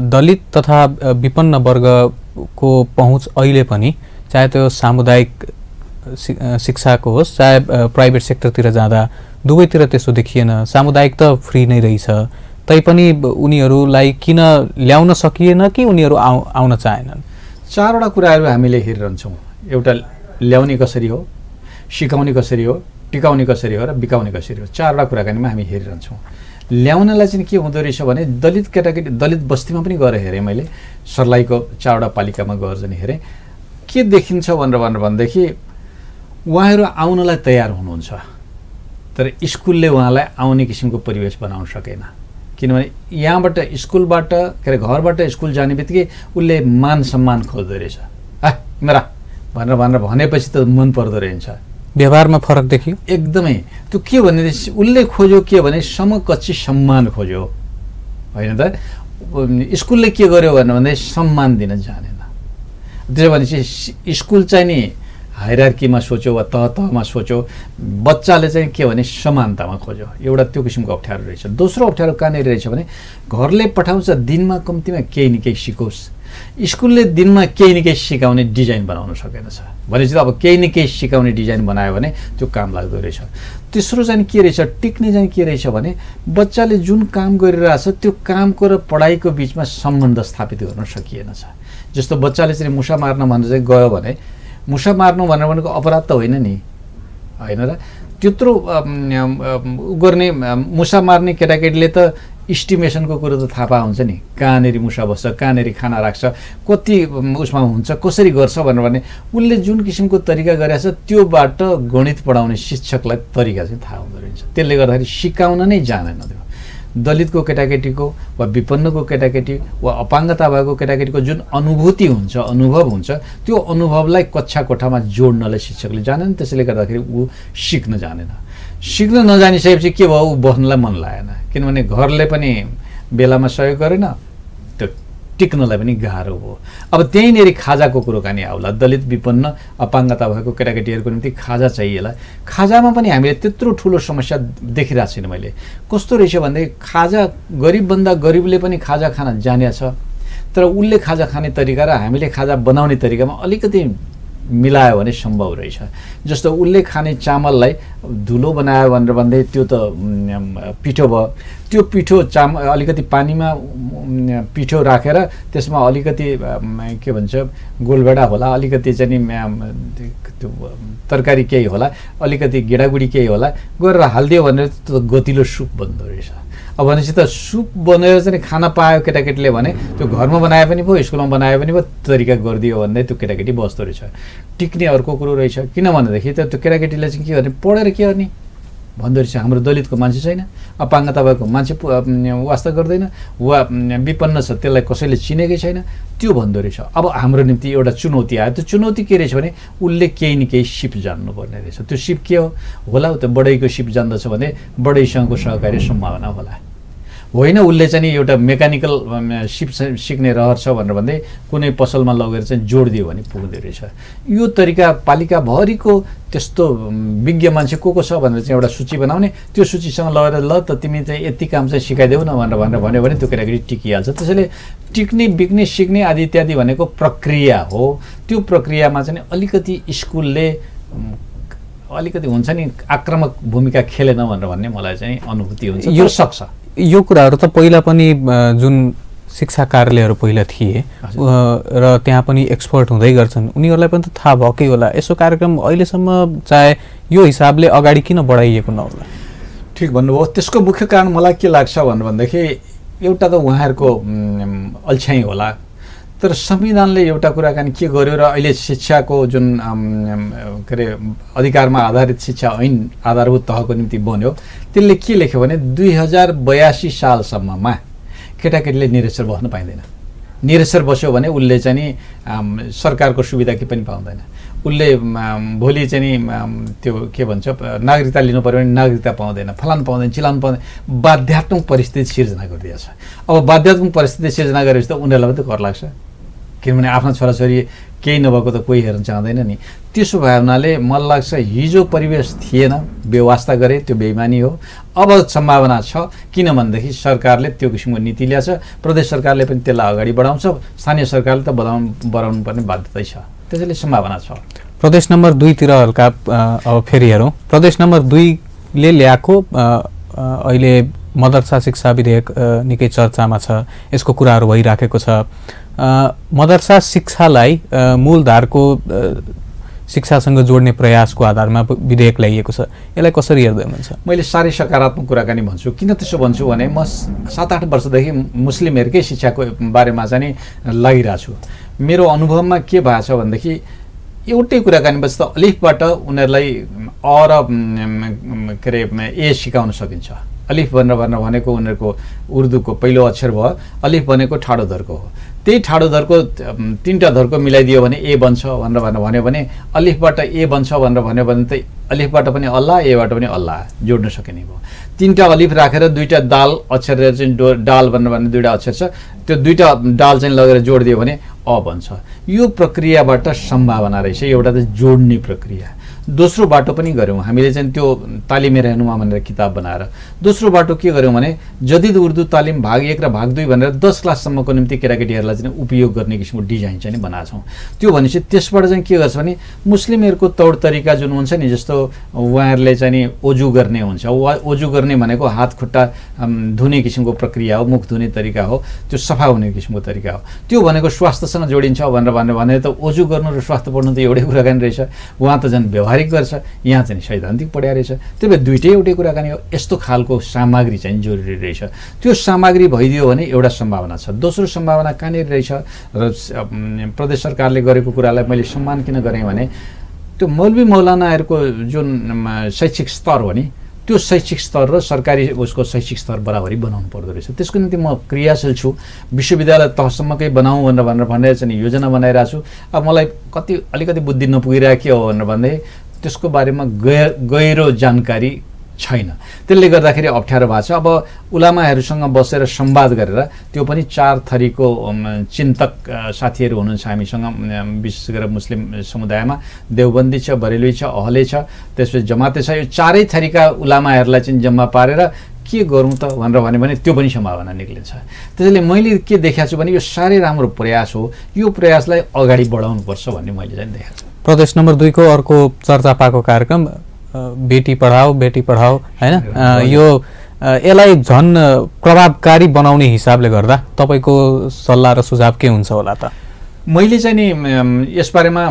दलित तथा विपन्न वर्गको पहुँच अहिले पनि चाहे त्यो सामुदायिक शिक्षाको होस् चाहे प्राइभेट सेक्टरतिर जाँदा दुवैतिर त्यसो देखिएन। सामुदायिक त फ्री नै रहेछ, तैपनि उनीहरूलाई किन ल्याउन सकिएन कि उनीहरू आउन चाहेनन्? 4वटा कुराहरू हामीले हेरिरहन्छौँ। एउटा ल्याउने कसरी हो, सिकाउने कसरी हो, टिकाउने कसरी हो र बिकाउने कसरी हो। 4वटा कुराकानीमा हामी हेरिरहन्छौँ। ल्याउनलाई चाहिँ के हुँदो रहेछ भने दलित केटाकेटी दलित बस्तीमा पनि गएर हेरेँ मैले, सर्लाहीको 4वटा पालिकामा गएर चाहिँ हेरेँ। के देखिन्छ भनेदेखि उहाँहरू आउनलाई तयार हुनुहुन्छ, तर स्कुलले उहाँलाई आउने किसिमको परिवेश बनाउन सकेन। किनभने यहाँबाट स्कुलबाट के अरे घरबाट स्कुल जाने बित्तिकै उसले मान सम्मान खोज्दो रहेछ। मेरा भनेर भनेपछि त मन पर्दो रहेछ। व्यवहारमा फरक देखियो एकदमै। त्यो के भनेदेखि उसले खोज्यो के भने समकक्षी सम्मान खोज्यो होइन त। स्कुलले के गर्यो भने सम्मान दिन जानेन। त्यसो भनेपछि स्कुल चाहिँ नि हायरार्कीमा सोच्यो वा तहमा सोच्यो, बच्चाले चाहिँ के भने समानतामा खोज्यो। एउटा त्यो किसिमको अप्ठ्यारो रहेछ। दोस्रो अप्ठ्यारो कहाँनिर रहेछ भने घरले पठाउँछ दिनमा कम्तीमा केही न केही सिकोस्, स्कुलले दिनमा केही न केही सिकाउने डिजाइन बनाउन सकेन छ। भनेपछि अब केही न केही सिकाउने डिजाइन बनायो भने त्यो काम लाग्दो रहेछ। तेस्रो चाहिँ के रहेछ, टिक्ने चाहिँ के रहेछ भने बच्चाले जुन काम गरिरहेछ त्यो कामको र पढाइको बिचमा सम्बन्ध स्थापित गर्न सकिएन छ। जस्तो बच्चाले चाहिँ मुसा मार्न भनेर चाहिँ गयो भने मुसा मार्नु भनेको अपराध त होइन नि, होइन र। त्यत्रो गर्ने मुसा मार्ने केटाकेटीले त इस्टिमेसनको कुरो त थाहा हुन्छ नि, कहाँनिर मुसा बस्छ, कहाँनिर खाना राख्छ, कति उसमा हुन्छ, कसरी गर्छ भने उसले जुन किसिमको तरिका गरेको छ त्योबाट गणित पढाउने शिक्षकलाई तरिका चाहिँ थाहा हुँदो रहेछ। त्यसले गर्दाखेरि सिकाउन नै जानेन। त्यो दलितको केटाकेटीको वा विपन्नको केटाकेटी वा अपाङ्गता भएको केटाकेटीको जुन अनुभूति हुन्छ, अनुभव हुन्छ, त्यो अनुभवलाई कक्षा कोठामा जोड्नलाई शिक्षकले जानेन। त्यसैले गर्दाखेरि ऊ सिक्न जानेन। सिक्न नजानिसकेपछि के भयो, ऊ बस्नलाई मन लागेन। किनभने घरले पनि बेलामा सहयोग गरेन, त्यो टिक्नलाई पनि गाह्रो हो। अब त्यहीँनिर खाजाको कुरोकानी आउला। दलित विपन्न अपाङ्गता भएको केटाकेटीहरूको निम्ति खाजा चाहिएला। खाजामा पनि हामीले त्यत्रो ठुलो समस्या देखिरहेको छैन मैले। कस्तो रहेछ भनेदेखि खाजा गरिबभन्दा गरिबले पनि खाजा खान जाने छ, तर उसले खाजा खाने तरिका र हामीले खाजा बनाउने तरिकामा अलिकति मिलायो भने सम्भव रहेछ। जस्तो उसले खाने चामललाई धुलो बनायो भनेर भन्दै त्यो त पिठो भयो। त्यो पिठो अलिकति पानीमा पिठो राखेर त्यसमा अलिकति के भन्छ गोलभेडा होला, अलिकति चाहिँ त्यो तरकारी केही होला, अलिकति गेडागुडी केही होला गरेर हालिदियो भनेर त्यो गतिलो सुप बन्दो रहेछ। अब भनेपछि त सुप बनेर चाहिँ खाना पायो केटाकेटीले भने त्यो घरमा बनाए पनि भयो, स्कुलमा बनाए पनि भयो, तरिका गरिदियो भन्दै त्यो केटाकेटी बस्दो रहेछ। टिक्ने अर्को कुरो रहेछ। किन भनेदेखि त्यो केटाकेटीले चाहिँ के गर्ने, पढेर के गर्ने, भन्दो रहेछ हाम्रो दलितको मान्छे छैन, अपाङ्गता भएको मान्छे वास्ता गर्दैन, वा विपन्न छ त्यसलाई कसैले चिनेकै छैन, त्यो भन्दो रहेछ। अब हाम्रो निम्ति एउटा चुनौती आयो। त्यो चुनौती के रहेछ भने उसले केही न केही सिप जान्नुपर्ने रहेछ। त्यो सिप के होला? त बढैको सिप जान्दछ भने बढैसँगको सहकारी सम्भावना होला, होइन उसले चाहिँ एउटा मेकानिकल सिप सिक्ने रहर छ भनेर भन्दै कुनै पसलमा लगेर चाहिँ जोड दियो भने पुग्दो रहेछ। यो तरिका पालिकाभरिको त्यस्तो विज्ञ मान्छे को छ भनेर चाहिँ एउटा सूची बनाउने, त्यो सूचीसँग लगेर ल त तिमी चाहिँ यति काम चाहिँ सिकाइदेऊ न भनेर भन्यो भने त्यो केटाकेटी टिकिहाल्छ। त्यसैले टिक्ने बिक्ने सिक्ने आदि इत्यादि भनेको प्रक्रिया हो। त्यो प्रक्रियामा चाहिँ अलिकति स्कुलले अलिकति हुन्छ नि आक्रामक भूमिका खेलेन भनेर भन्ने मलाई चाहिँ अनुभूति हुन्छ। यो सक्छ। यो कुराहरू त पहिला पनि जुन शिक्षा कार्यालयहरू पहिला थिए र त्यहाँ पनि एक्सपर्ट हुँदै गर्छन्, उनीहरूलाई पनि त थाहा भएकै होला। यसो कार्यक्रम अहिलेसम्म चाहे यो हिसाबले अगाडि किन बढाइएको नहोला? ठिक भन्नुभयो। त्यसको मुख्य कारण मलाई के लाग्छ भन्दाखेरि एउटा त उहाँहरूको अल्छ्याइ होला। तर संविधानले एउटा कुराकानी के गर्यो र अहिले शिक्षाको जुन के अरे अधिकारमा आधारित शिक्षा ऐन आधारभूत तहको निम्ति बन्यो, त्यसले के लेख्यो भने 2082 सालसम्ममा केटाकेटीले निरक्षर बस्न पाइँदैन। निरक्षर बस्यो भने उसले चाहिँ नि सरकारको सुविधा के पनि पाउँदैन। उसले भोलि चाहिँ नि त्यो के भन्छ नागरिकता लिनु पर्यो भने नागरिकता पाउँदैन, फलान पाउँदैन, चिलान पाउँदैन। बाध्यात्मक परिस्थिति सिर्जना गरिदिएछ। अब बाध्यात्मक परिस्थिति सिर्जना गरेपछि त उनीहरूलाई पनि त कर लाग्छ, किनभने आफ्ना छोराछोरी केही नभएको त कोही हेर्न चाहँदैन नि। त्यसो भए हुनाले मलाई लाग्छ हिजो परिवेश थिएन, बेवास्ता गरे, त्यो बेइमानी हो। अब सम्भावना छ, किन भनेदेखि सरकारले त्यो किसिमको नीति ल्याछ, प्रदेश सरकारले पनि त्यसलाई अगाडि बढाउँछ, स्थानीय सरकारले त बढाउनु पर्ने बाध्यता छ। त्यसैले सम्भावना छ। प्रदेश नम्बर 2 तिर हल्का अब फेरि हेरौँ। प्रदेश नम्बर 2 ले ल्याएको अहिले मदरसा शिक्षा विधेयक निकै चर्चामा छ, यसको कुराहरू भइराखेको छ। मदरसा शिक्षालाई मूलधारको शिक्षासँग जोड्ने प्रयासको आधारमा विधेयक ल्याइएको छ, यसलाई कसरी हेर्दै हुनुहुन्छ? मैले साह्रै सकारात्मक कुराकानी भन्छु। किन त्यसो भन्छु भने म 7-8 वर्षदेखि मुस्लिमहरूकै शिक्षाको बारेमा चाहिँ लागिरहेको छु। मेरो अनुभवमा के भएको छ भनेदेखि एउटै कुराकानी बस त अलिफबाट उनीहरूलाई अ र के अरे ए सिकाउन सकिन्छ। अलिफ भनेको उनीहरूको उर्दूको पहिलो अक्षर भयो। अलिफ भनेको ठाडो धर्को हो। त्यही ठाडो धर्को 3टा धर्को मिलाइदियो भने ए बन्छ भनेर भन्यो भने अलिफबाट ए बन्छ भनेर भन्यो भने त अलिफबाट पनि अल्लाह, एबाट पनि अल्लाह जोड्न सकिने भयो। 3टा अलिफ राखेर 2टा दाल अक्षर चाहिँ डाल भन्ने 2टा अक्षर छ, त्यो 2टा डाल चाहिँ लगेर जोडिदियो भने अ बन्छ। यो प्रक्रियाबाट सम्भावना रहेछ, एउटा त जोड्ने प्रक्रिया। दोस्रो बाटो पनि गऱ्यौँ हामीले चाहिँ त्यो तालिमे रहनुमा भनेर किताब बनाएर। दोस्रो बाटो के गऱ्यौँ भने जदिद उर्दू तालिम भाग 1 र भाग 2 भनेर 10 क्लाससम्मको निम्ति केटाकेटीहरूलाई चाहिँ उपयोग गर्ने किसिमको डिजाइन चाहिँ बनाएको छौँ। त्यो भनेपछि त्यसबाट चाहिँ के गर्छ भने मुस्लिमहरूको तौर तरिका जुन हुन्छ नि, जस्तो उहाँहरूले चाहिँ नि ओजु गर्ने हुन्छ, ओजु गर्ने भनेको हात खुट्टा धुने किसिमको प्रक्रिया हो, मुख धुने तरिका हो, त्यो सफा हुने किसिमको तरिका हो। त्यो भनेको स्वास्थ्यसँग जोडिन्छ भनेर त ओजु गर्नु र स्वास्थ्य पढ्नु त एउटै कुराकानी रहेछ। उहाँ त झन् व्यवहारिक गर्छ, यहाँ चाहिँ सैद्धान्तिक पढ्या रहेछ। त्यही भएर दुइटै एउटै कुराकानी हो। यस्तो खालको सामग्री चाहिँ जरुरी रहेछ। त्यो सामग्री भइदियो भने एउटा सम्भावना छ। दोस्रो सम्भावना कहाँनिर रहेछ र प्रदेश सरकारले गरेको कुरालाई मैले सम्मान किन गरेँ भने त्यो मौलवी मौलानाहरूको जुन शैक्षिक स्तर हो नि, त्यो शैक्षिक स्तर र सरकारी उसको शैक्षिक स्तर बराबरी बनाउनु पर्दो रहेछ। त्यसको निम्ति म क्रियाशील छु। विश्वविद्यालय तहसम्मकै बनाऊँ भनेर चाहिँ योजना बनाइरहेको छु। अब मलाई अलिकति बुद्धि नपुगिरहेको के हो भनेर भन्दै त्यसको बारेमा गहिरो जानकारी छैन। त्यसले गर्दाखेरि अप्ठ्यारो भएको छ। अब उलामाहरूसँग बसेर संवाद गरेर त्यो पनि 4 थरीको चिन्तक साथीहरू हुनुहुन्छ हामीसँग, विशेष गरेर मुस्लिम समुदायमा देवबन्दी छ, बरेलवी छ, अहले छ, त्यसपछि जमाते छ। यो 4 थरीका उलामाहरूलाई चाहिँ जम्मा पारेर के गरौँ त भनेर भन्यो भने त्यो पनि सम्भावना निक्लिन्छ। त्यसैले मैले के देखाएको छु भने यो साह्रै राम्रो प्रयास हो। यो प्रयासलाई अगाडि बढाउनुपर्छ भन्ने मैले चाहिँ देखाएको छु। प्रदेश नम्बर 2 को अर्को चर्चा पाएको कार्यक्रम बेटी पढाओ हैन, यो यसलाई झन् प्रभावकारी बनाउने हिसाबले गर्दा तपाईको सल्लाह र सुझाव के हुन्छ होला त? मैले चाहिँ नि यसबारेमा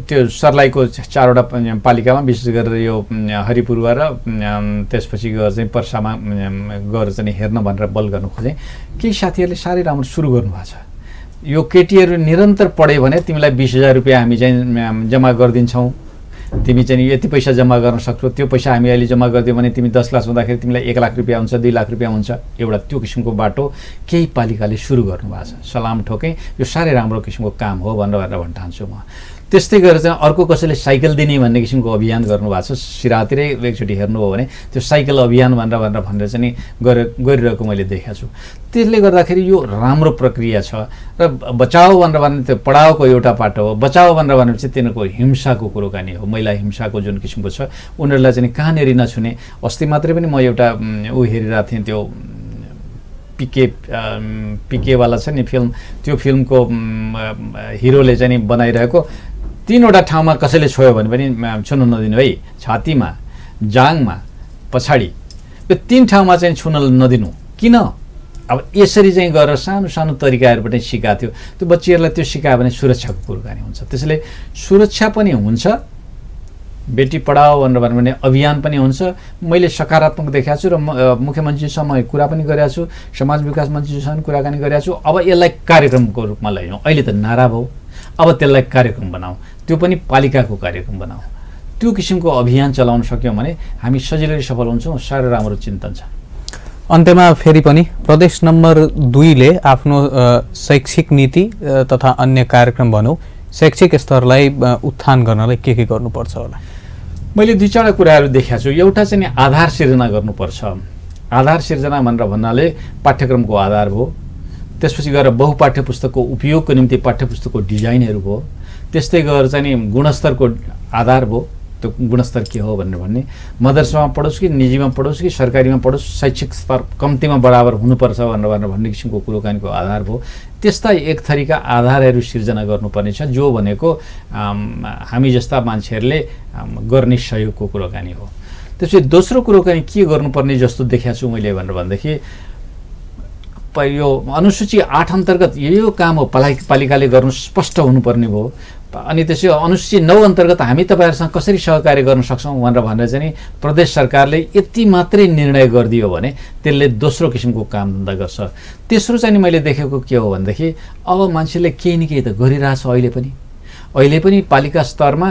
त्यो सर्लाहीको 4वटा पालिकामा विशेष गरेर यो हरिपुरवा र त्यसपछि गएर चाहिँ पर्सामा गएर चाहिँ हेर्न भनेर बल गर्न खोजेँ। केही साथीहरूले साह्रै राम्रो सुरु गर्नुभएको छ। यो केटीहरू निरन्तर पढ्यो भने तिमीलाई 20,000 रुपियाँ हामी चाहिँ जम्मा गरिदिन्छौँ, तिमी चाहिँ यति पैसा जम्मा गर्न सक्छौ, त्यो पैसा हामी अहिले जम्मा गरिदियो भने तिमी 10 क्लास हुँदाखेरि तिमीलाई 1 लाख रुपियाँ हुन्छ, 2 लाख रुपियाँ हुन्छ। एउटा त्यो किसिमको बाटो केही पालिकाले सुरु गर्नुभएको छ। सलाम ठोकै, यो साह्रै राम्रो किसिमको काम हो भनेर भन्न चाहन्छु म। त्यस्तै गरेर चाहिँ अर्को कसैले साइकल दिने भन्ने किसिमको अभियान गर्नुभएको छ। सिराहातिरै एकचोटि हेर्नुभयो भने त्यो साइकल अभियान भनेर चाहिँ गरिरहेको मैले देखेको छु। त्यसले गर्दाखेरि यो राम्रो प्रक्रिया छ। र बचाओ भनेर त्यो पढाओको एउटा पाटो हो। बचाओ भनेपछि तिनीहरूको हिंसाको कुरोकानी हो, महिला हिंसाको जुन किसिमको छ उनीहरूलाई चाहिँ कहाँनिर नछुने। अस्ति मात्रै पनि म एउटा हेरिरहेको थिएँ, त्यो पिकेवाला छ नि फिल्म, त्यो फिल्मको हिरोले चाहिँ बनाइरहेको 3वटा ठाउँमा कसैले छोयो भने पनि छुन नदिनु है, छातीमा, जाङमा, पछाडि, यो 3 ठाउँमा चाहिँ छुन नदिनु। किन? अब यसरी चाहिँ गरेर सानो सानो तरिकाहरूबाट सिकाएको थियो। त्यो बच्चीहरूलाई त्यो सिकायो भने सुरक्षाको कुराकानी हुन्छ। त्यसैले सुरक्षा पनि हुन्छ, बेटी पढाओ भनेर भने अभियान पनि हुन्छ। मैले सकारात्मक देखाएको छु र मुख्यमन्त्रीसँग कुरा पनि गरेको छु, समाज विकास मन्त्रीसँग कुराकानी गरेको छु। अब यसलाई कार्यक्रमको रूपमा लैजाउँ। अहिले त नारा भयो, अब त्यसलाई कार्यक्रम बनाऊ, त्यो पनि पालिकाको कार्यक्रम बनाऊ। त्यो किसिमको अभियान चलाउन सक्यौँ भने हामी सजिलै सफल हुन्छौँ। साह्रै राम्रो चिन्तन छ। अन्त्यमा फेरि पनि प्रदेश नम्बर 2 ले आफ्नो शैक्षिक नीति तथा अन्य कार्यक्रम भनौँ शैक्षिक स्तरलाई उत्थान गर्नलाई के गर्नुपर्छ होला? मैले 2-4 कुराहरू देखाएको छु। एउटा चाहिँ आधार सिर्जना गर्नुपर्छ। आधार सिर्जना भनेर भन्नाले पाठ्यक्रमको आधार भयो, त्यसपछि गएर बहुपाठ्य पुस्तकको उपयोगको निम्ति पाठ्यपुस्तकको डिजाइनहरू भयो, त्यस्तै गरेर चाहिँ गुणस्तरको आधार भयो। त्यो गुणस्तर के हो भनेर भन्ने, मदरसामा पढोस् कि निजीमा पढोस् कि सरकारीमा पढोस्, शैक्षिक स्तर कम्तीमा बराबर हुनुपर्छ भनेर भन्ने किसिमको कुरोकानीको आधार भयो। त्यस्ता एक थरीका आधारहरू सिर्जना गर्नुपर्ने छ, जो भनेको हामी जस्ता मान्छेहरूले गर्ने सहयोगको कुरोकानी हो। त्यसपछि दोस्रो कुरोकानी के गर्नुपर्ने जस्तो देखाएको छु मैले भनेर भन्दाखेरि, यो अनुसूची 8 अन्तर्गत यो काम हो पालिकाले गर्नु स्पष्ट हुनुपर्ने भयो। अनि त्यसै अनुसूची 9 अन्तर्गत हामी तपाईँहरूसँग कसरी सहकार्य गर्न सक्छौँ भनेर चाहिँ प्रदेश सरकारले यति मात्रै निर्णय गरिदियो भने त्यसले दोस्रो किसिमको कामधन्दा गर्छ। तेस्रो चाहिँ मैले देखेको के हो भनेदेखि, अब मान्छेले केही न केही त गरिरहेछ। अहिले पनि पालिका स्तरमा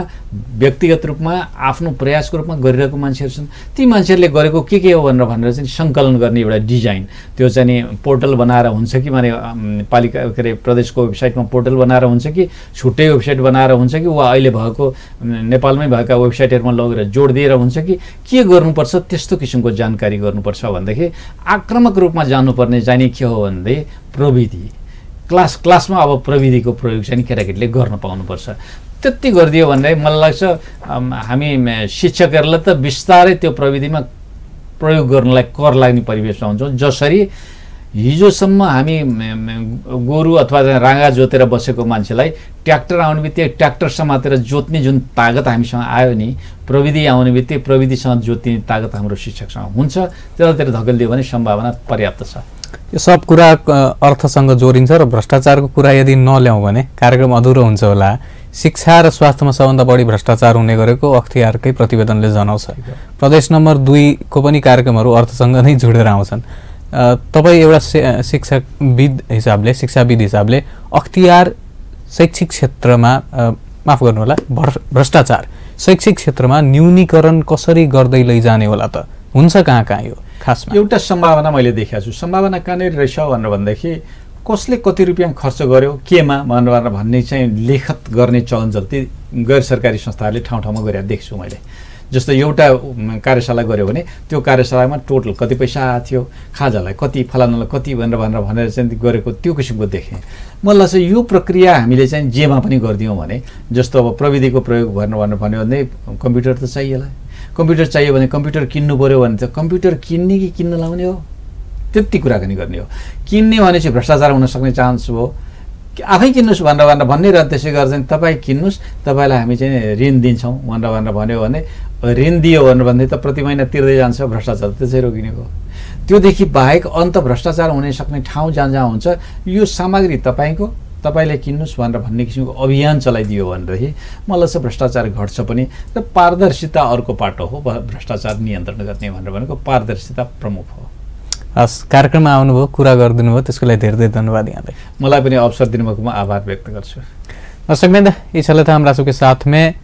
व्यक्तिगत रूपमा आफ्नो प्रयासको रूपमा गरिरहेको मान्छेहरू छन्। ती मान्छेहरूले गरेको के हो भनेर चाहिँ सङ्कलन गर्ने एउटा डिजाइन, त्यो चाहिँ पोर्टल बनाएर हुन्छ कि माने पालिका के अरे प्रदेशको वेबसाइटमा पोर्टल बनाएर हुन्छ कि छुट्टै वेबसाइट बनाएर हुन्छ कि वा अहिले भएको नेपालमै भएका वेबसाइटहरूमा लगेर जोड दिएर हुन्छ कि के गर्नुपर्छ, त्यस्तो किसिमको जानकारी गर्नुपर्छ। भनेदेखि आक्रामक रूपमा जानुपर्ने चाहिँ के हो भनेदेखि प्रविधि क्लासमा अब प्रविधिको प्रयोग चाहिँ केटाकेटीले गर्न पाउनुपर्छ। त्यति गरिदियो भने मलाई लाग्छ हामी शिक्षकहरूलाई त बिस्तारै त्यो प्रविधिमा प्रयोग गर्नलाई कर लाग्ने परिवेशमा हुन्छौँ। जसरी हिजोसम्म हामी गोरु अथवा राँगा जोतेर बसेको मान्छेलाई ट्र्याक्टर आउने बित्तिकै ट्र्याक्टर समातेर जोत्ने जुन तागत हामीसँग आयो नि, प्रविधि आउने बित्तिकै प्रविधिसँग जोत्ने तागत हाम्रो शिक्षकसँग हुन्छ। त्यसलाई धकेलिदियो भने सम्भावना पर्याप्त छ। यो सब कुरा अर्थसँग जोडिन्छ र भ्रष्टाचारको कुरा यदि नल्याउँ भने कार्यक्रम अधुरो हुन्छ होला। शिक्षा र स्वास्थ्यमा सबभन्दा बढी भ्रष्टाचार हुने गरेको अख्तियारकै प्रतिवेदनले जनाउँछ। प्रदेश नम्बर 2 को पनि कार्यक्रमहरू अर्थसँग नै जोडेर आउँछन्। तपाईँ एउटा शिक्षाविद हिसाबले अख्तियार शैक्षिक क्षेत्रमा माफ गर्नुहोला भ्रष्टाचार शैक्षिक क्षेत्रमा न्यूनीकरण कसरी गर्दै लैजाने होला त? हुन्छ कहाँ यो खासमा? एउटा सम्भावना मैले देखेको छु। सम्भावना कहाँनिर रहेछ भनेर भन्दाखेरि कसले कति रुपियाँ खर्च गर्यो केमा भनेर भन्ने चाहिँ लेखत गर्ने चलन जति गैर सरकारी संस्थाहरूले ठाउँ गरेर देख्छु मैले। जस्तो एउटा कार्यशाला गऱ्यो भने त्यो कार्यशालामा टोटल कति पैसा आएको थियो, खाजालाई कति, फलानालाई कति भनेर चाहिँ गरेको त्यो किसिमको देखेँ। मलाई चाहिँ यो प्रक्रिया हामीले चाहिँ जेमा पनि गरिदियौँ भने, जस्तो अब प्रविधिको प्रयोग भनेर भन्यो भने कम्प्युटर त चाहिएला। कम्प्युटर चाहियो भने कम्प्युटर किन्नु पऱ्यो भने त कम्प्युटर किन्ने कि किन्न लाउने हो, त्यति कुराकानी गर्ने हो। किन्ने भने चाहिँ भ्रष्टाचार हुन सक्ने चान्स हो। आफै किन्नुहोस् भनेर भन्ने र त्यसै गरेर चाहिँ तपाईँ किन्नुहोस्, तपाईँलाई हामी चाहिँ ऋण दिन्छौँ भनेर भन्यो भने ऋण दियो भनेर भन्दै त प्रति महिना तिर्दै जान्छ, भ्रष्टाचार त्यसै रोकिने हो। त्योदेखि बाहेक अन्त भ्रष्टाचार हुन सक्ने ठाउँ जहाँ हुन्छ यो सामग्री तपाईँले किन्नुहोस् भनेर भन्ने किसिमको अभियान चलाइदियो भनेदेखि मलाई चाहिँ भ्रष्टाचार घट्छ पनि। र पारदर्शिता अर्को पाटो हो भ्रष्टाचार नियन्त्रण गर्ने भनेर भनेको पारदर्शिता प्रमुख हो। हस्, कार्यक्रममा आउनुभयो, कुरा गरिदिनु भयो, त्यसको लागि धेरै धन्यवाद यहाँलाई। मलाई पनि अवसर दिनुभएकोमा आभार व्यक्त गर्छु। दर्शकवृन्द, इस छल था हम रासू के साथ में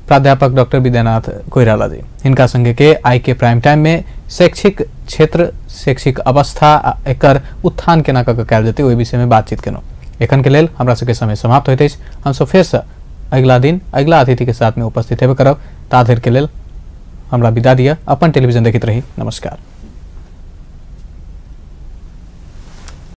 प्राध्यापक डॉक्टर विद्यानाथ कोइराला जी हिनका संगे के आई के प्राइम टाइम में शैक्षिक क्षेत्र शैक्षिक अवस्था एकर उत्थान केना क के कैल जेतै ओहि विषय में बातचीत केनो। एखन के लेल हमरा सबके समय समाप्त होइत अछि। हम सब फेर से अगला दिन अगला अतिथि के साथ में उपस्थित हेबे करब। ता धरि के लेल हमरा विदा दिया। अपन टेलीविजन देखैत रही। नमस्कार।